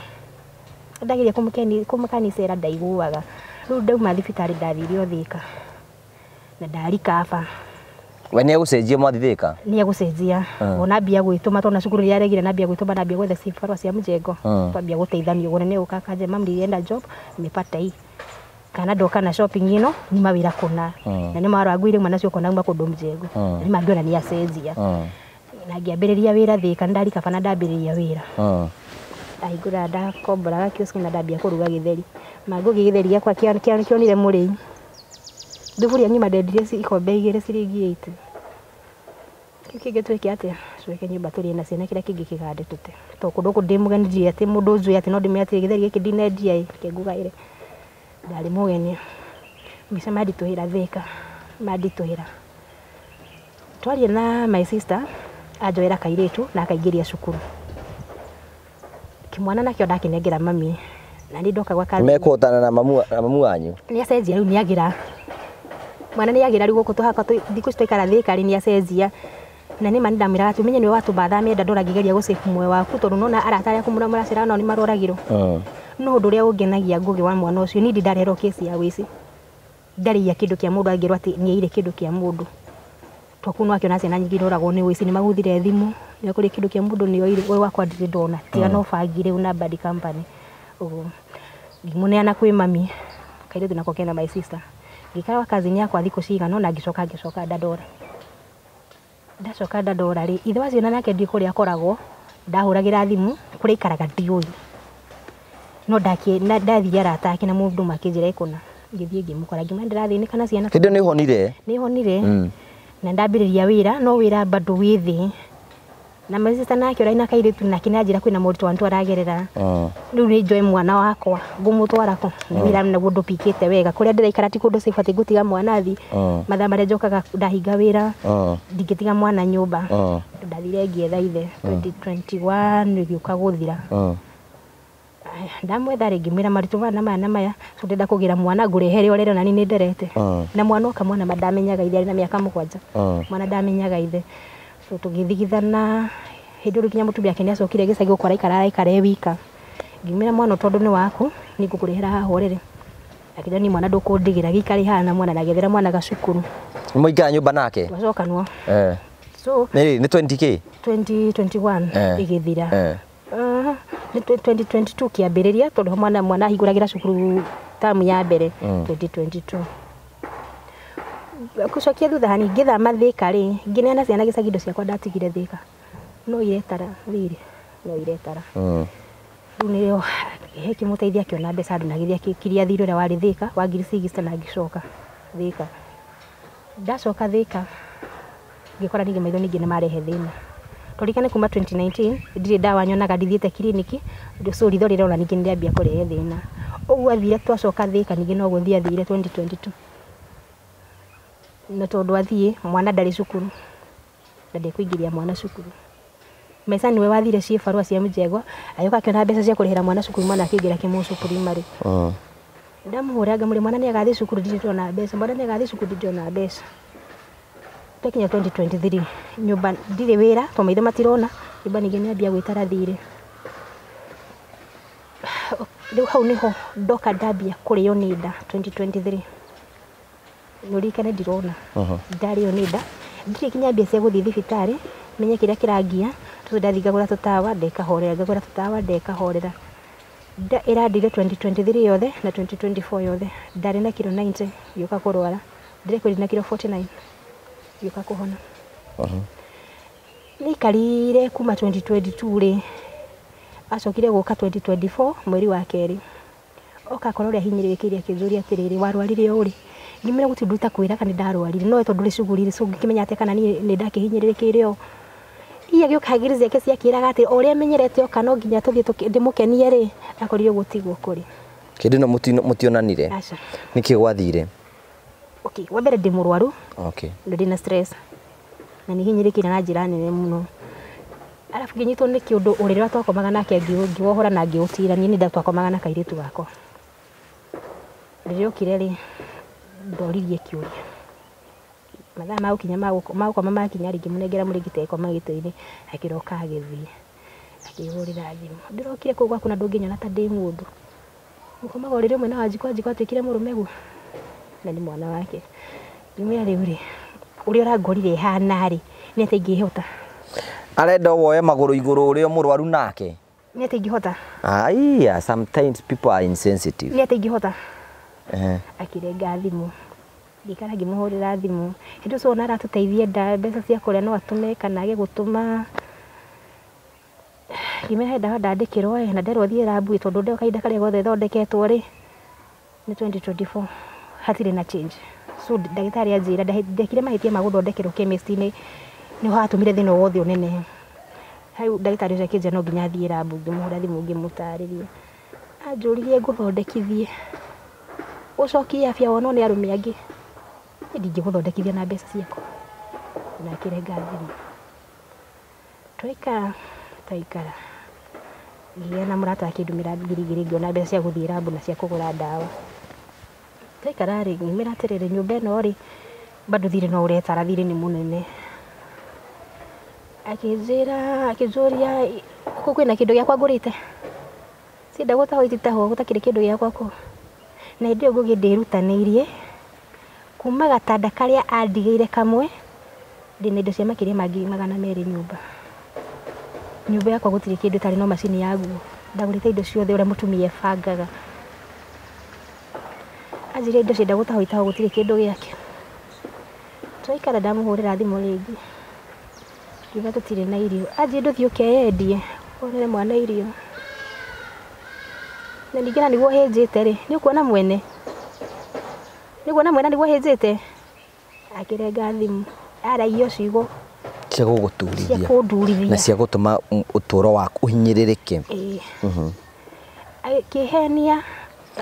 Ndageria kũmũkani cera ndaiguaga. Rĩu ndauma thibitarĩ ndathire o Thĩka na ndarikaba. We nĩ egũcenjia mwathi Thĩka? Nĩ egũcenjia ona mbia gwĩtũma tondũ na cukuru nĩ aregire na mbia gwĩtũma na mbia gwetha cibarũa cia mjengo twambia gũteithania ũguo na nĩ gũka akanja mami nilienda job nimepata hii kana ndoka na shopping ĩno ni mawĩra kũna na nĩ maragwire mwana cio kona uma kũndũ mjengo na nĩ mangĩona nĩ acenjia na ngĩambĩrĩria wĩra Thĩka nĩ ndarikaba na ndambĩrĩria wĩra ndahingũra ndakomboraga kiosk na ndambia kũruga gĩtheri mangũgĩ gĩtheri gĩakwa kĩonire mũrĩi thuburia ng'ima ndendirie ikombe igĩrĩ ciringi 80. Kĩu kĩngĩ twĩke atĩa? Twĩke nyũmba tũrĩe na ciana kĩrĩa kĩngĩ kĩgande tũte. Tondũ kũndũ gũkũ ndĩ mũgeni ndiũĩ atĩ mũndũ ũnjũĩ atĩ no ndĩmwĩre atĩ gĩtheri gĩkĩ ndinendia ĩ, reke ngũgaĩre. Ndarĩ mũgeni. Maica manditũhĩra Thĩka, manditũhĩra. Twaria na my sister, anjoera kairĩtu na akaingĩria cukuru. Kĩmwana nakĩo ndakĩnengera mami na niĩ ndoka gwa cousin. Mekũhotana na mamu wanyu? Nĩ acenjia rĩu nĩ agĩra. Mwana nĩ agĩra rĩu gũkũ tũhaka thikũ ici twaikara Thĩka rĩ nĩ acenjia. Na nĩ ma nĩndamwĩraga atĩ ũmenye nĩwe watũma thame Dandora ngĩgeria gũ save muoyo waku tondũ nĩwona arata arĩa aku mũracera nao nĩ maroragirwo. No ũndũ ũrĩa ũngenagia Ngũgĩ wa mwana ũcio niĩ ndindarehwo kesi ya wĩici. Ndarĩia kĩndũ kĩa mũndũ angĩrwo atĩ nĩaiyire kĩndũ kĩa mũndũ. Tondũ kũu nĩwakĩona ciana nyingĩ iroragwo nĩ wĩici nĩmaguthire thimũ nĩakũrĩ kĩndũ kĩa mũndũ nĩoire ũyũ wakwa ndirĩ ndona tiga no bangi rĩu na bad company. Ũguo ngĩmũneana kwĩ mami kairĩtu nako kena my sister. Ngĩikara gwa cousin yakwa thikũ cigana ũna ngĩcoka ngĩcoka Dandora. Ndacoka Dandora rĩ ithe wa ciana nake ndiũĩ kũrĩa akoragwo ndahũragĩra thimũ kũrĩa aikaraga ndiũĩ. No ndathire arata ake na mũndũ makĩnjĩra ĩkũna ngĩthiĩ ngĩmũkora ngĩmwĩra ndĩrathĩnĩka na ciana. Hĩndĩ ĩyo nĩ ũhonire? Nĩ honire na ndambĩrĩria wĩra no wĩra bado wĩ thĩ. Na my sister nake ũrĩa na kairĩtu nake nĩanjĩra kwĩna moritũ wantu aragerera. Rĩu nĩ njoe mwana wakwa ngũmũtwara kũ nĩ wĩra naguo ndũpikĩte wega kũrĩa ndĩraikara ti kũndũ safe atĩ ngũtiga mwana thi mathaa marĩa njokaga ndahinga wĩra ndingĩtiga mwana nyũmba. Ndathire ngĩetha ithe 2021 ĩgĩũka gũthira. Ndamwetha rĩ ngĩmwĩra maritũ maya na maya na maya so ndĩrenda kũgĩra mwana ngũrehere ũrere na niĩ nĩnderete. Na mwana oka mwana ndamenyaga ithe arĩ na mĩaka 7 mwana ndamenyaga ithe. So tũgĩthigithana hĩndĩ ĩyo nginya mũtumia wake nĩacokire gĩcagi gũkũ araikara araikara e wika. Ngĩmwĩra mwana tondũ nĩ waku nĩ ngũkũrehera haha ũrĩrĩ. Akĩnjĩra niĩ mwana ndũkũndigĩra gĩikare haha na mwana na ngĩethera mwana gacukuru. Mũikara nyũmba nake? Twacokanwo. So Nĩ 20K? 2021 ĩgĩthira. Nĩ 2022 kĩambĩrĩria tondũ mwana ahingũragĩra cukuru tamu ya mbere 2022. Gũcokia thutha hanini ngĩthama Thĩka rĩ ngĩneana ciana gĩcagi indo ciakwa ndatigire Thĩka no iretara thirĩ no iretara. Rĩu nĩrĩo he kĩmũteithia akĩona mbeca handũ na agĩthiĩ akĩkiria thirĩ ũrĩa warĩ Thĩka wa ngiri 60 na ngĩcoka Thĩka. Ndacoka Thĩka ngĩkora ningĩ maitho ningĩ nĩmarehe thĩna. Tũririkane kuma 2019 ndirĩ ndawa nyonaga ndithiĩte kiriniki so ritho rĩrona ningĩ nĩrĩambia kũrehe thĩna. Ũguo athire twacoka Thĩka ningĩ no gũthiĩ athire 2022. Na tondũ athiĩ mwana ndarĩ cukuru na ndekũingĩria mwana cukuru. Maica nĩwe wathire ciĩ barũa cia mjengo agĩũka akĩona mbeca cia kũrĩhĩra mwana cukuru mwana akĩingĩra kĩmũcũ primary. Ndamũhũra ngamũria mwana nĩagathiĩ cukuru ndirĩ ndona mbeca, mwana nĩagathiĩ cukuru ndirĩ ndona mbeca. Twakinya 2023 nyũmba ndirĩ wĩra tondũ maitho matirona nyũmba ningĩ nĩambia gwĩtara thirĩ. Rĩu hau nĩho ndoka ndambia kũrĩo nĩ nda 2023. Nũririkane ndirona ndarĩo nĩ nda ndirĩ nginya mbia cia gũthiĩ thibitarĩ menye kĩrĩa kĩrangia tondũ ndathiĩ ngagũra tũtawa ndekahorera ngagũra tũtawa ndekahorera. Nda ĩrandire 2023 yothe na 2024 yothe ndarĩ na kiro 90 ngĩũka kũrwara ndĩrekwĩrire na kiro 49 ngĩũka kũhona. Nĩaikarire kuma 2022 rĩ acokire gũka 2024 mweri wa kerĩ oka akora ũrĩa hinyĩrĩrĩkĩire akĩnjũria atĩrĩrĩ warwarire ũũ rĩ ngĩmwĩra gũtirĩ ũndũ itakwĩra kana nĩndarwarire no we tondũ ndũrĩ cuguri so ngĩkĩmenya atĩa kana niĩ nĩndakĩhinyĩrĩrĩkĩire ũũ. Hihi agĩũka ngiri ciake ciakĩraga atĩ o ũrĩa amenyerete oka no nginya tũthiĩ ndĩmũkenie rĩ akorire ũguo tiguo kũrĩ. Kĩndũ ĩno mũtionanire? Aca. Nĩkĩ gwathire? Okay, wa mbere ndĩ mũrwaru. Okay. Ndĩ na stress na nĩ hinyĩrĩkĩire na njĩra nene mũno. Arabu ngĩnyitwo nĩ kĩũndũ ũrĩrĩ ũrĩa twakomaga nake ngĩwohora na ngĩũtira niĩ nĩ twakomaga na kairĩtu gakwa. Rĩrĩa okire rĩ ndoririe kĩũria. Mathaa ma gũkinya ma gũkoma makinya rĩ ngĩmũnengera mũrĩngĩti agĩkoma gĩtĩ-inĩ akĩroka agĩthiĩ akĩhũrĩra thimũ. Ndĩrokire kũu gwaku na ndũngĩnyona ta ndĩ mũndũ. Mũkomaga ũrĩrĩ ũmwe na Wanjikũ, Wanjikũ atuĩkire mũrũme guo na nĩ mwana wake. Ngĩmwĩra rĩu rĩ ũrĩa ũrangorire hana rĩ nĩ atĩa ingĩhota. Arenda woe magũrũ igũrũ ũrĩa mũrwaru nake. Nĩ atĩa ingĩhota. Aiya, sometimes people are insensitive. Nĩ atĩa ingĩhota. Akĩrenga thimũ. Ngĩikara ngĩmũhũrĩra thimũ. Hĩndĩ ũcio ona aratũteithia nda mbeca cia kũrĩa no atũme kana age gũtũma. Ngĩmwĩra he ndawa ndandĩkĩrwo ĩ na nderwo thiĩ rambu tondũ ndeo kahinda karĩa gothe thondeketwo rĩ nĩ 2024 hatirĩ na change. So ndagĩtarĩ anjĩra ndekire mahĩtia ma gũthondekerwo chemist-inĩ nĩho hatũmire thĩna wothe ũnenehe. Hau ndagĩtarĩ ũcio akĩnjĩra no nginya thiĩ rambu ngĩmũhũra thimũ ngĩmũtarĩria. Anjũririe ngũthondekithie ũcokie afya wonwo nĩ arũme angĩ. Niĩ ndingĩgũthondekithia na mbeca ciakwa. Na akĩrenga thimũ. Twaikara twaikara ngĩgĩa na mũrata akĩndũmĩra 2,000 ngĩona mbeca cia gũthiĩ rambu na cia kũgũra ndawa. Twaikara rĩ ngĩmwĩra atĩrĩrĩ nyũmba ĩno rĩ bado thirĩ no ũretara thirĩ nĩ mũnene. Akĩnjĩra akĩnjũria kũu kwĩna kĩndũ gĩakwa ngũrĩte. Cienda gũtahwo ititahwo gũtakĩrĩ kĩndũ gĩakwa kũu. Na hĩndĩ ĩyo Ngũgĩ ndĩrutanĩirie kuma gatanda karĩa andigĩire kamwe ndĩna indo cia makĩria ma 200,000 nyũmba. Nyũmba yakwa gũtirĩ kĩndũ ĩtarĩ no macini ya nguo. Ndagũrĩte indo ciothe ũrĩa mũtumia ebangaga. Anjĩrire indo cienda gũtahwo itahwo gũtirĩ kĩndũ gĩake. Twaikara ndamũhũrĩra thimũ rĩngĩ. Ngiuga tũtirĩ na irio. Anjĩrire ndũthiĩ ũkeyendie wonere mwana irio. Na ningĩ na nĩguo hĩnjĩte rĩ nĩ ũkuona mwene. Nĩ ũkuona mwene nĩguo hĩnjĩte. Akĩrenga thimũ. Aragia ciugo cia gũgũturithia. Cia kũndurithia. Na cia gũtũma ũtũũro waku ũhinyĩrĩrĩke. Akĩhenia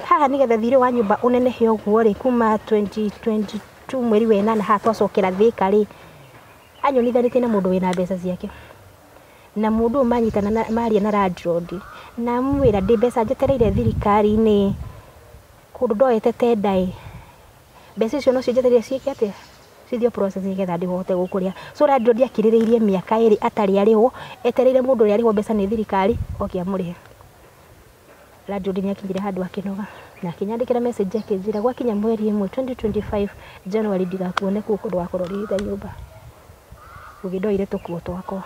haha nĩgetha thirĩ wa nyũmba ũnenehe ũguo rĩ kuma 2022 mweri wa ĩnana haha twacokera Thĩka rĩ anyonithanĩtie na mũndũ wĩna mbeca ciake. Na mũndũ ũyũ manyitana maria na landlord na amwĩra ndĩ mbeca njetereire thirikari-inĩ kũndũ ndoete tenda ĩ mbeca icio nocio njetereire ciĩke atĩa cithio process nĩgetha ndĩhote gũkũrĩa. So landlord akirĩrĩirie mĩaka ĩrĩ atarĩ arĩhwo etereire mũndũ ũrĩa arĩhwo mbeca nĩ thirikari oke amũrĩhe. Landlord nĩakinyire handũ akĩnoga na akĩnyandĩkĩra message akĩnjĩra gwakinya mweri ĩmwe 2025 January ndigakuone kũu kũndũ wakorwo ũrĩhĩte nyũmba. Ngũgĩ ndoire tũkuo twakwa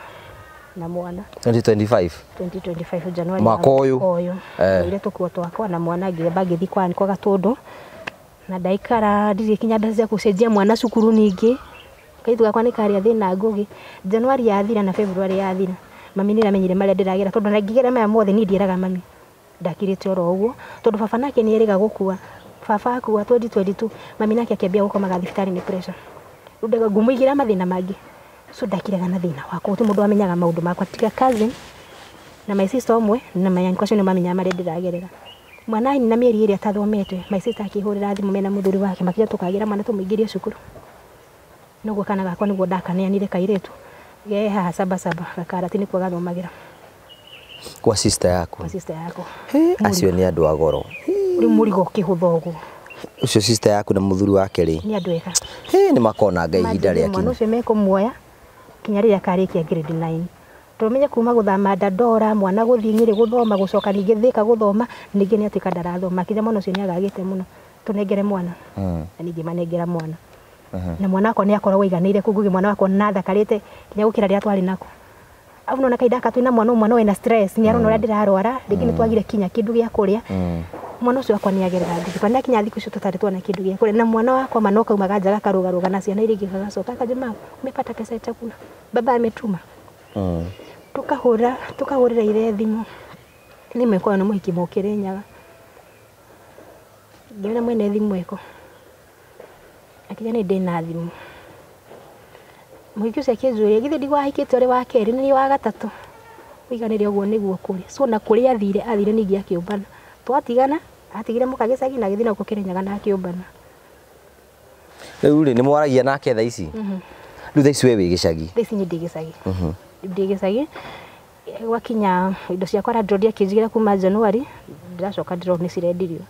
na mwana. 2025? 2025 January. Mwaka ũyũ. Ndoire tũkuo twakwa na mwana ngĩamba ngĩthiĩ kwa Gatũndũ na ndaikara ndirĩ kinya mbeca cia gũcenjia mwana cukuru ningĩ. Kairĩtu gakwa nĩ karĩa thĩna Ngũgĩ. January yathira na February yathira mami nĩ aramenyire marĩa ndĩragera tondũ ona ngĩgera maya mothe niĩ ndieraga mami. Ndakirĩte oro ũguo tondũ baba nake nĩ erĩga gũkua. Baba akua 2022 mami nake akĩambia gũkomaga thibitarĩ nĩ pressure. Rĩu ngũmũigĩra mathĩna mangĩ. So ndakiraga na thĩna wakwa gũtirĩ mũndũ wamenyaga maũndũ makwa tiga cousin na my sister ũmwe na my uncle acio nĩ mamenyaga marĩa ndĩragerera. Mwana na mĩeri ĩrĩa atathomete my sister akĩhũrĩra thimũ mena mũthuri wake makĩra tũkagĩra mwana tũmũingĩrie cukuru. Noguo kana gakwa nĩguo ndakaneanire kairĩtu ge haha Sabasaba gakarati nĩkuo gathomagĩra. Kwa sister yaku? Kwa sister yakwa. Acio nĩ andũ a goro. Rĩu mũrigo ũkĩhũtha ũguo. Ũcio sister yaku na mũthuri wake rĩ? Nĩ andũ ega. Nĩ makona Ngai ihinda rĩa Mwana kinya. ũcio mekũmuoya kinya rĩrĩa akarĩkia grade 9. Tũmenye kuma gũthama Dandora mwana gũthiĩ Nyĩrĩ gũthoma gũcoka ningĩ Thĩka gũthoma ningĩ nĩ atuĩka ndarathoma kinya mwana ũcio nĩ agagĩte mũno tũnengere mwana. Na ningĩ manengera mwana. Na mwana wakwa nĩ akoragwo aiganĩire kũu mwana wakwa na thakarĩte kinya gũkĩra rĩrĩa twarĩ nako. Au nona kahinda gaka twĩna mwana ũmwe no ena stress nĩ arona ũrĩa ndĩrarwara rĩngĩ nĩ twagire kinya kĩndũ gĩa kũrĩa. Mwana ũcio wakwa nĩ agerera thikũ na kinya thikũ icio tũtarĩ tuona kĩndũ gĩa kũrĩa na mwana wakwa ma no kaumaga nja gakarũgarũga na ciana iria ingĩ gagacoka akanjĩra umepata pesa ya chakula baba ametuma. Tukahũrĩra ithe thimũ nĩ mekwayo nĩ mũhiki mũkĩrĩ Nyaga. Ngĩona mwene thimũ ĩko akĩnjĩra nĩ ndĩna thimũ. Mũhiki ũcio akĩnjũria githĩ ndigwahikĩte ũrĩ wa kerĩ nĩ niĩ wa gatatũ ũiganĩre ũguo nĩguo kũrĩ. So na kũrĩa athire ningĩ akĩũmbana. Twatigana atigire mũka gĩcagi na agĩthiĩ nakũu Kĩrĩnyaga na akĩũmbana. Rĩu rĩ nĩ mwaragia nake thaa ici? Rĩu thaa ici we wĩ gĩcagi? Thaa ici niĩ ndĩ gĩcagi. Ndĩ gĩcagi gwakinya indo ciakwa landlord akĩnjigĩra kuma January ndĩracoka ndĩrona nĩ cirendirio.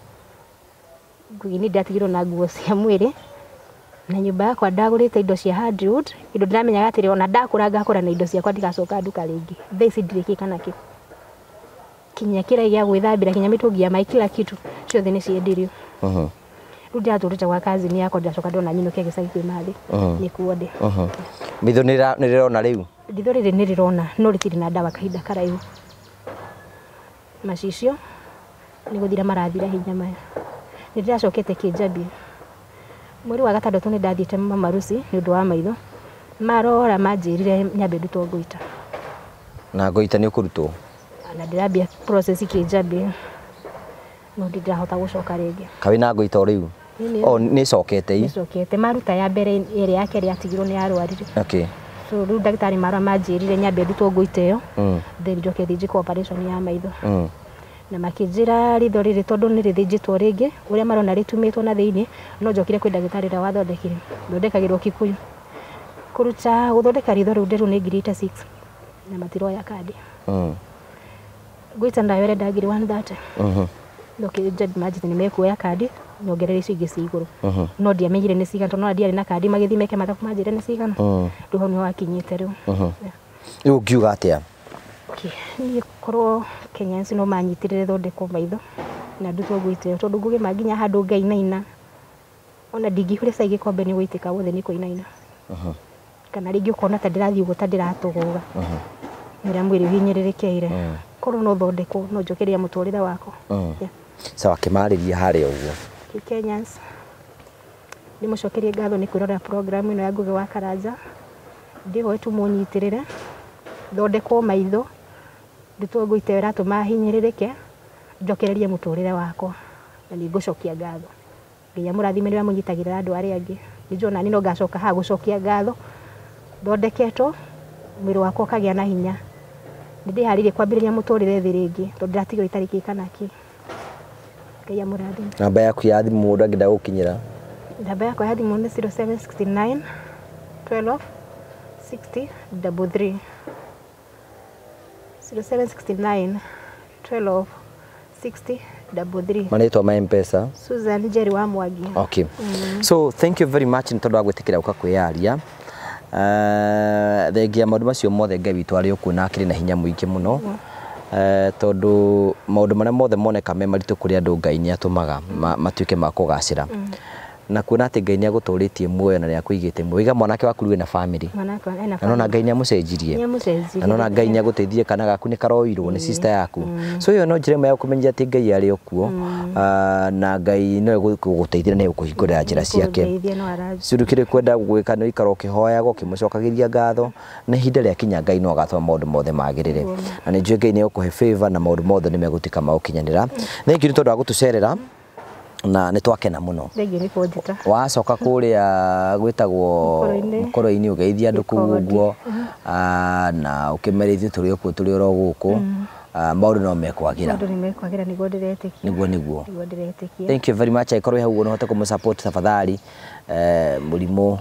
Ngũgĩ niĩ ndatigirwo na nguo cia mwĩrĩ na nyũmba yakwa ndagũrĩte indo cia hardwood indo ndĩramenyaga atĩrĩ ona ndakũra ngakũra na indo ciakwa ndigacoka nduka rĩngĩ. Thaa ici ndirĩ kĩ kana kĩ. Kinya kĩrĩa gĩa gwĩthambĩra kinya mĩtũngi ya maĩ kila kitu ciothe nĩ ciendirio. Rĩu ndĩratũrĩte gwa cousin yakwa ndĩracoka ndona nyinũke gĩcagi kwĩ mathĩ nĩkuo ndĩ. Maitho nĩ rĩrona rĩu? Ritho rĩrĩ nĩ rĩrona no rĩtirĩ na ndawa kahinda karaihu. Macicio nĩ gũthira marathira hinya maya. Nĩ ndĩracokete kĩnjambia. Mweri wa gatandatũ nĩ ndathiĩte mama Lucy nĩ ũndũ wa maitho. Marora manjĩrire nyambe ndutwo ngũita. Na ngũita nĩ ũkũrutwo? Na ndĩrambia process kĩnjambia no ndĩrahota gũcoka rĩngĩ. Kaĩ na ngũita o rĩu? O nĩ ĩcokete i? Nĩ ĩcokete. Maruta ya mbere ĩrĩa ya kerĩ yatigirwo nĩ yarwarire. Okay. So rĩu ndagĩtarĩ marora manjĩrire nyambe ndutwo ngũita ĩyo then njoke thĩnjĩkwo operation ya maitho. Na makĩnjĩra ritho rĩrĩ tondũ nĩ rĩthĩnjĩtwo rĩngĩ ũrĩa marona rĩtumĩtwo na thĩinĩ no njokire kwĩ ndagĩtarĩ ũrĩa wathondekire. Thondekagĩrwo Kikuyu. Kũruta gũthondeka ritho rĩu ndĩrũ nĩ ngiri 86 na matiroya kandi. Ngũita nayo ĩrenda ngiri 130. No kĩnjambi manjĩte nĩ mekuoya kandi nyongerere icio ingĩ ci igũrũ. No ndiamenyire nĩ cigana tondũ no ndiarĩ na kandi magĩthiĩ meke mathabu manjĩre nĩ cigana. Rĩu hau nĩho hakinyĩte rĩu. Rĩu ũngiuga atĩa? Niĩ korwo Kenyans no manyitĩrĩre thondekwo maitho na ndutwo ngũita ĩyo tondũ ngũgĩma nginya handũ ngainaina ona ndingĩihũria cai gĩkombe nĩ gũitĩka wothe nĩ kũinaina. Kana rĩngĩ ũkona ta ndĩrathiĩ ũguo ta ndĩratũgũga. Nĩ ũrĩa mwĩrĩ ũhinyĩrĩrĩkĩire. Korwo no thondekwo no njokerie mũtũrĩre wakwa. Sawa kĩmarĩrie harĩa ũguo. Kenyans ndĩmũcokerie ngatho nĩ kwĩrorera program ĩno ya Ngũgĩ wa Karanja. Ndĩhoe tu mũnyitĩrĩre thondekwo maitho ndutwo ngũita ĩyo ĩratũma hinyĩrĩrĩke njokererie mũtũrĩre wakwa na nĩ ngũcokia ngatho. Ngai amũrathime nĩ ũrĩa mũnyitagĩrĩra andũ arĩa angĩ. Nĩ njũĩ ona niĩ no ngacoka haha gũcokia ngatho thondeketwo mwĩrĩ wakwa ũkagĩa na hinya. Nĩ ndĩharĩirie kwambĩrĩria mũtũrĩre thĩ rĩngĩ tondũ ndĩratigwo itarĩ kĩ kana kĩ. Ngai amũrathime. Namba yaku ya thimũ mũndũ angĩenda gũkinyĩra? Namba yakwa ya thimũ nĩ 0769 12 60 33. 0769 12 60 33. Marĩtwa ma M-Pesa? Susan Njeri wa Mwangi. Okay. So thank you very much nĩ tondũ wa gwĩtĩkĩra gũka kwĩyaria. Thengia maũndũ macio mothe Ngai witũ arĩ o kuo na akĩrĩ na hinya mũingĩ mũno. Tondũ maũndũ marĩa mothe moneka me maritũ kũrĩ andũ Ngai nĩ atũmaga matuĩke ma kũgacĩra. Na kuona atĩ Ngai nĩ agũtũrĩtie muoyo na nĩ akũigĩte muoyo. Iga mwanake waku rĩu ena family. Mwanake ena Na nona family. Ngai nĩ amũcenjirie. Nĩ amũcenjirie. Na nona Ngai nĩ agũteithirie kana gaku nĩ karoirwo nĩ sister yaku. So ĩyo no njĩra ĩmwe ya kũmenyithia atĩ Ngai arĩ o kuo. Na Ngai no egũgũteithia na egũkũhingũrĩra njĩra ciake. Egũgũteithia no arathiĩ. Cũndũ kĩrĩa kwenda gwĩka nĩ ũikara ũkĩhoyaga ũkĩmũcokagĩria ngatho na ihinda rĩakinya Ngai no agatũma maũndũ mothe magĩrĩre. Na nĩ njũĩ Ngai nĩ egũkũhe favor na maũndũ mothe nĩ megũtuĩka ma gũkinyanĩra. Thank you nĩ tondũ wa gũtũcerera. Na nĩ twakena mũno. Thengiũ nĩ kũnjĩta. Wacoka kũrĩa gwĩtagwo Mũkoro-inĩ ũgeithia andũ kũu ũguo, na ũkĩmere ithuĩ tũrĩ o kuo, tũrĩ oro gũkũ. Maũndũ no mekwagĩra. Maũndũ nĩ mekwagĩra, nĩguo ndĩretĩkia. Nĩguo nĩguo. Nĩguo ndĩretĩkia. Thank you very much. Angĩkorwo wĩ hau ũguo no ũhote kũmũ support tafadhali. Mũrimũ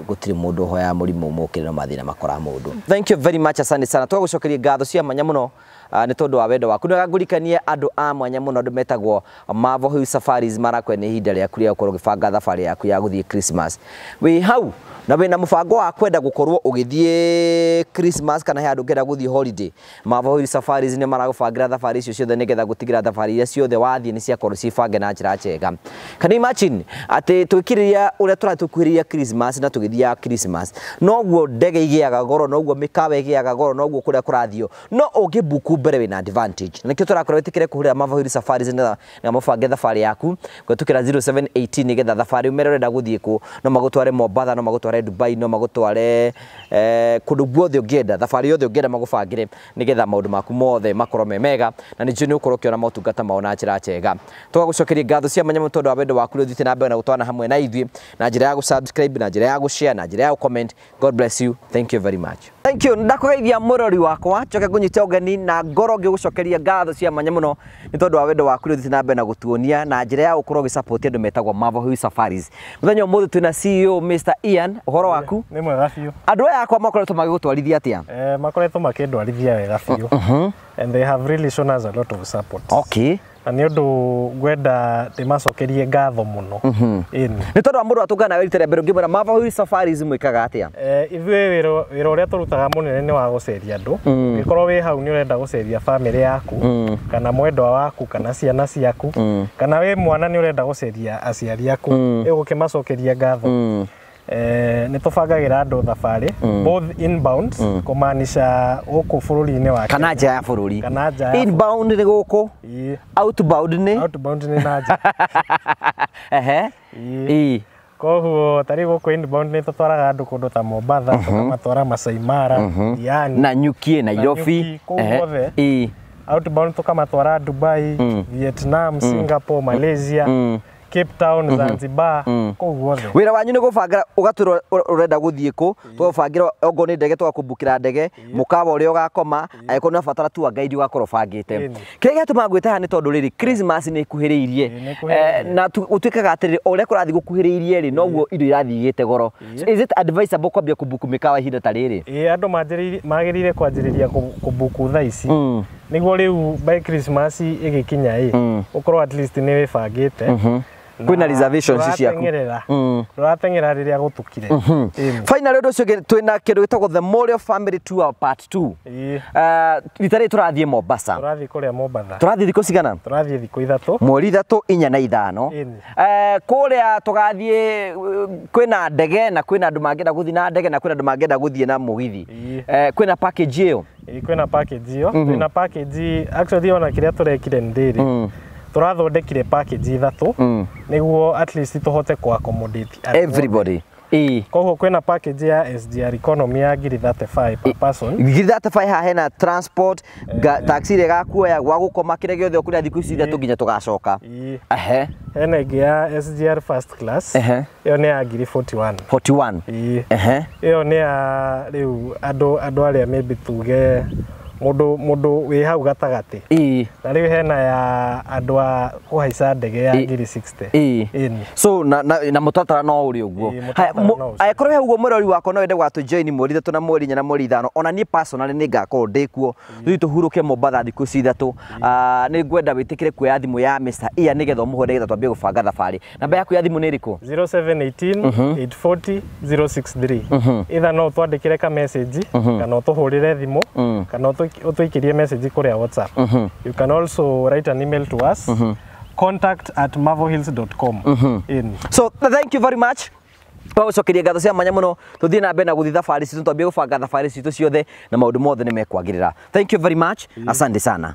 gũtirĩ mũndũ ũhoyaga mũrimũ mũkĩre, no mathĩna makoraga mũndũ. Thank you very much, asante sana. Twagũcokeria ngatho cia mwanya mũno nĩ tondũ wa wendo waku. Nĩ ngũrikanie andũ a mwanya mũno, andũ metagwo Marvel Hill Safaris marakwe nĩ ihinda rĩaku rĩa gũkorwo ũgĩbanga thabarĩ yaku ya gũthiĩ Christmas. Wĩ hau na wĩna mũbango wa kwenda gũkorwo ũgĩthiĩ Christmas kana he handũ ũngĩenda gũthiĩ holiday, Marvel Hill Safaris nĩ maragũbangĩra thabarĩ icio ciothe nĩgetha gũtigĩra thabarĩ iria ciothe wathiĩ nĩ ciakorwo cibange na njĩra njega. Can you imagine atĩ twĩkĩrĩria ũrĩa tũrathiĩ tũkuhĩrĩria Christmas na tũgĩthiaga Christmas, noguo ndege igĩaga goro, noguo mĩkawa ĩgĩaga goro, noguo kũrĩa kũrathiio, no ũngĩbuku mbere wĩna advantage. Na nĩkĩo tũrakorwo wĩtĩkĩre kũhũrĩra Marvel Hill Safaris na mũbange thabarĩ yaku kũhetũkĩra 0718 nĩgetha thabarĩ ũmere ũrenda gũthiĩ kũ, no magũtware Mombatha, no magũtware Dubai, no magũtware kũndũ guothe ũngĩenda, thabarĩ yothe ũngĩenda magũbangĩre nĩgetha maũndũ maku mothe makorwo me mega, na nĩ njũĩ nĩ ũkorwo ũkĩona motungata mao na njĩra njega. Tũgagũcokeria ngatho cia mwanya mũno tondũ wa wendo waku ũrĩa ũthiĩte na mbere na gũtwana hamwe na ithuĩ na njĩra ya gũ-subscribe, na njĩra ya gũ-share, na njĩra ya gũ-comment. God bless you. Thank you very much. Thank you. Ndakũgeithia mũrori wakwa, njoke ngũnyite ũgeni na ngoro ngĩgũcokeria ngatho cia mwanya mũno nĩ tondũ wa wendo waku ũrĩa ũthiĩte na mbere na gũtuonia na njĩra ya gũkorwo ũgĩsupport andũ metagwo Marvel Hill Safaris. Mũthenya ũmũthĩ twĩna CEO Mr. Ian, ũhoro waku? Nĩ mwega biũ. Andũ aya akwa makoretwo magĩgũtwarithia atĩa? Makoretwo makĩndwarithia wega biũ. And they have really shown us a lot of support. Okay. Na nĩ ũndũ ngwenda ndĩmacokerie ngatho mũno. Ĩni. Nĩ tondũ wa mũndũ atũngana nawe rita rĩa mbere ũngĩmwĩra Marvel Hill Safaris mwĩkaga atĩa? Ithuĩ wĩra ũrĩa tũrutaga mũnene nĩ wa gũceria andũ. Ũngĩkorwo wĩ hau nĩ ũrenda gũceria bamĩrĩ yaku, kana mwendwa waku, kana ciana ciaku, kana wĩ mwana nĩ ũrenda gũceria aciari aku, ĩgũkĩmacokeria ngatho. Nĩ tũbangagĩra andũ thabarĩ both inbound, kũmaanisha gũkũ bũrũri-inĩ wa Kana nja ya bũrũri. Kana nja ya Inbound nĩ gũkũ, Ĩĩ. outbound nĩ? Outbound nĩ na nja. Ehe. Ĩĩ. Ĩĩ. Koguo ta rĩu gũkũ inbound nĩ tũtwaraga andũ kũndũ ta Mombatha, tũkamatwara Masai Mara, Diani, Na Nyuki, Nairobi. Nanyuki, kũu guothe. Ĩĩ. Outbound tũkamatwara Dubai, Vietnam, Singapore, Malaysia, Cape Town, Zanzibar, kũu guothe. Wĩra wanyu nĩ gũbangĩra, ũgatwĩra ũrenda gũthiĩ kũ, tũgagũbangĩra okorwo nĩ ndege tũgakũmbukĩra ndege, mũkawa ũrĩa ũgakoma, angĩkorwo nĩ ũrabatara tour guide ũgakorwo ũbangĩte. Ĩni. Kĩrĩa gĩatũmaga ngwĩte haha nĩ tondũ rĩrĩ Christmas nĩ ĩkuhĩrĩirie. Ĩĩ, nĩ ĩkuhĩrĩirie. Na gũtuĩkaga atĩrĩrĩ, o ũrĩa kũrathiĩ gũkuhĩrĩirie rĩ, noguo indo irathiĩ igĩte goro. So is it advisable kwambia kũbuku mĩkawa ihinda ta rĩrĩ? Ĩĩ, andũ magĩrĩire kwanjĩrĩria kũbuku thaa ici, nĩguo rĩu by Christmas ĩgĩkinya ĩ, ũkorwo at least nĩ wĩbangĩte. Kwĩna reservations ciaku. Ndũrateng'era rĩrĩa gũtukire. Ĩni. Finally, ũndũ ũcio ũngĩ, twĩna kĩndũ gĩtagwo The Memorial Family Tour Part 2. Ĩĩ. Rita rĩrĩ tũrathiĩ Mombasa. Tũrathiĩ kũrĩa Mombatha. Tũrathiĩ thikũ cigana? Tũrathiĩ thikũ 3. Mweri 3, 4 na 5. Ĩni. Kũrĩa tũgathiĩ kwĩna ndege na kwĩna andũ mangĩenda gũthiĩ na ndege na kwĩna andũ mangĩenda gũthiĩ na mũgithi. Ĩĩ. Kwĩna package ĩyo? Ĩĩ, kwĩna package ĩyo. Twĩna package actually, ona kĩrĩa tũrekire nĩ rĩrĩ, tũrathondekire package 3 nĩguo at least tũhote kũ accommodate andũ othe. Everybody. Ĩĩ. Koguo kwĩna package ya SGR economy ya ngiri 35 per person. Ngiri 35 haha hena transport, taxi ĩrĩa ĩgakuoya, gwa gũkoma, kĩrĩa gĩothe ũkũrĩa thikũ ici 3 nginya tũgacoka. Ĩĩ. Ehe. Hena ĩngĩ ya SGR first class. Ĩyo nĩ ya ngiri 41. 41. Ĩĩ. Ehe. Ĩyo nĩ ya rĩu andũ arĩa maybe tuge mũndũ wĩ hau gatagatĩ. Ĩĩ. Na rĩu hena ya andũ a kũhaica ndege ya ngiri 60. Ĩĩ. Ĩni. So na mũtaratara no ũrĩ ũguo. Ĩĩ, Haya, mũtaratara no ũcio. Angĩkorwo he ũguo mũrori wakwa no wende gwatũ join mweri 3 na mweri 4 na mweri 5, ona niĩ personally nĩ ngakorwo ndĩ kuo. Tũthiĩ tũhurũke Mombatha thikũ ici 3. Nĩ ngwenda wĩtĩkĩre kuoya thimũ ya Mr. Ian nĩgetha ũmũhũre nĩgetha twambie gũbanga thabarĩ. Namba yaku ya thimũ nĩ ĩrĩkũ? 0718 840 063. Either no ũtwandĩkĩre ka message, kana ũtũhũrĩre thimũ, kana ũtũikĩrie message kũrĩa WhatsApp. You can also write an email to us, contact@marvelhills.com. Ĩni. So thank you very much. Twagũcokeria ngatho cia mwanya mũno, tũthiĩ na mbere na gũthiĩ thabarĩ citũ, twambie gũbanga thabarĩ citũ ciothe na maũndũ mothe nĩ mekwagĩrĩra. Thank you very much. Asante sana.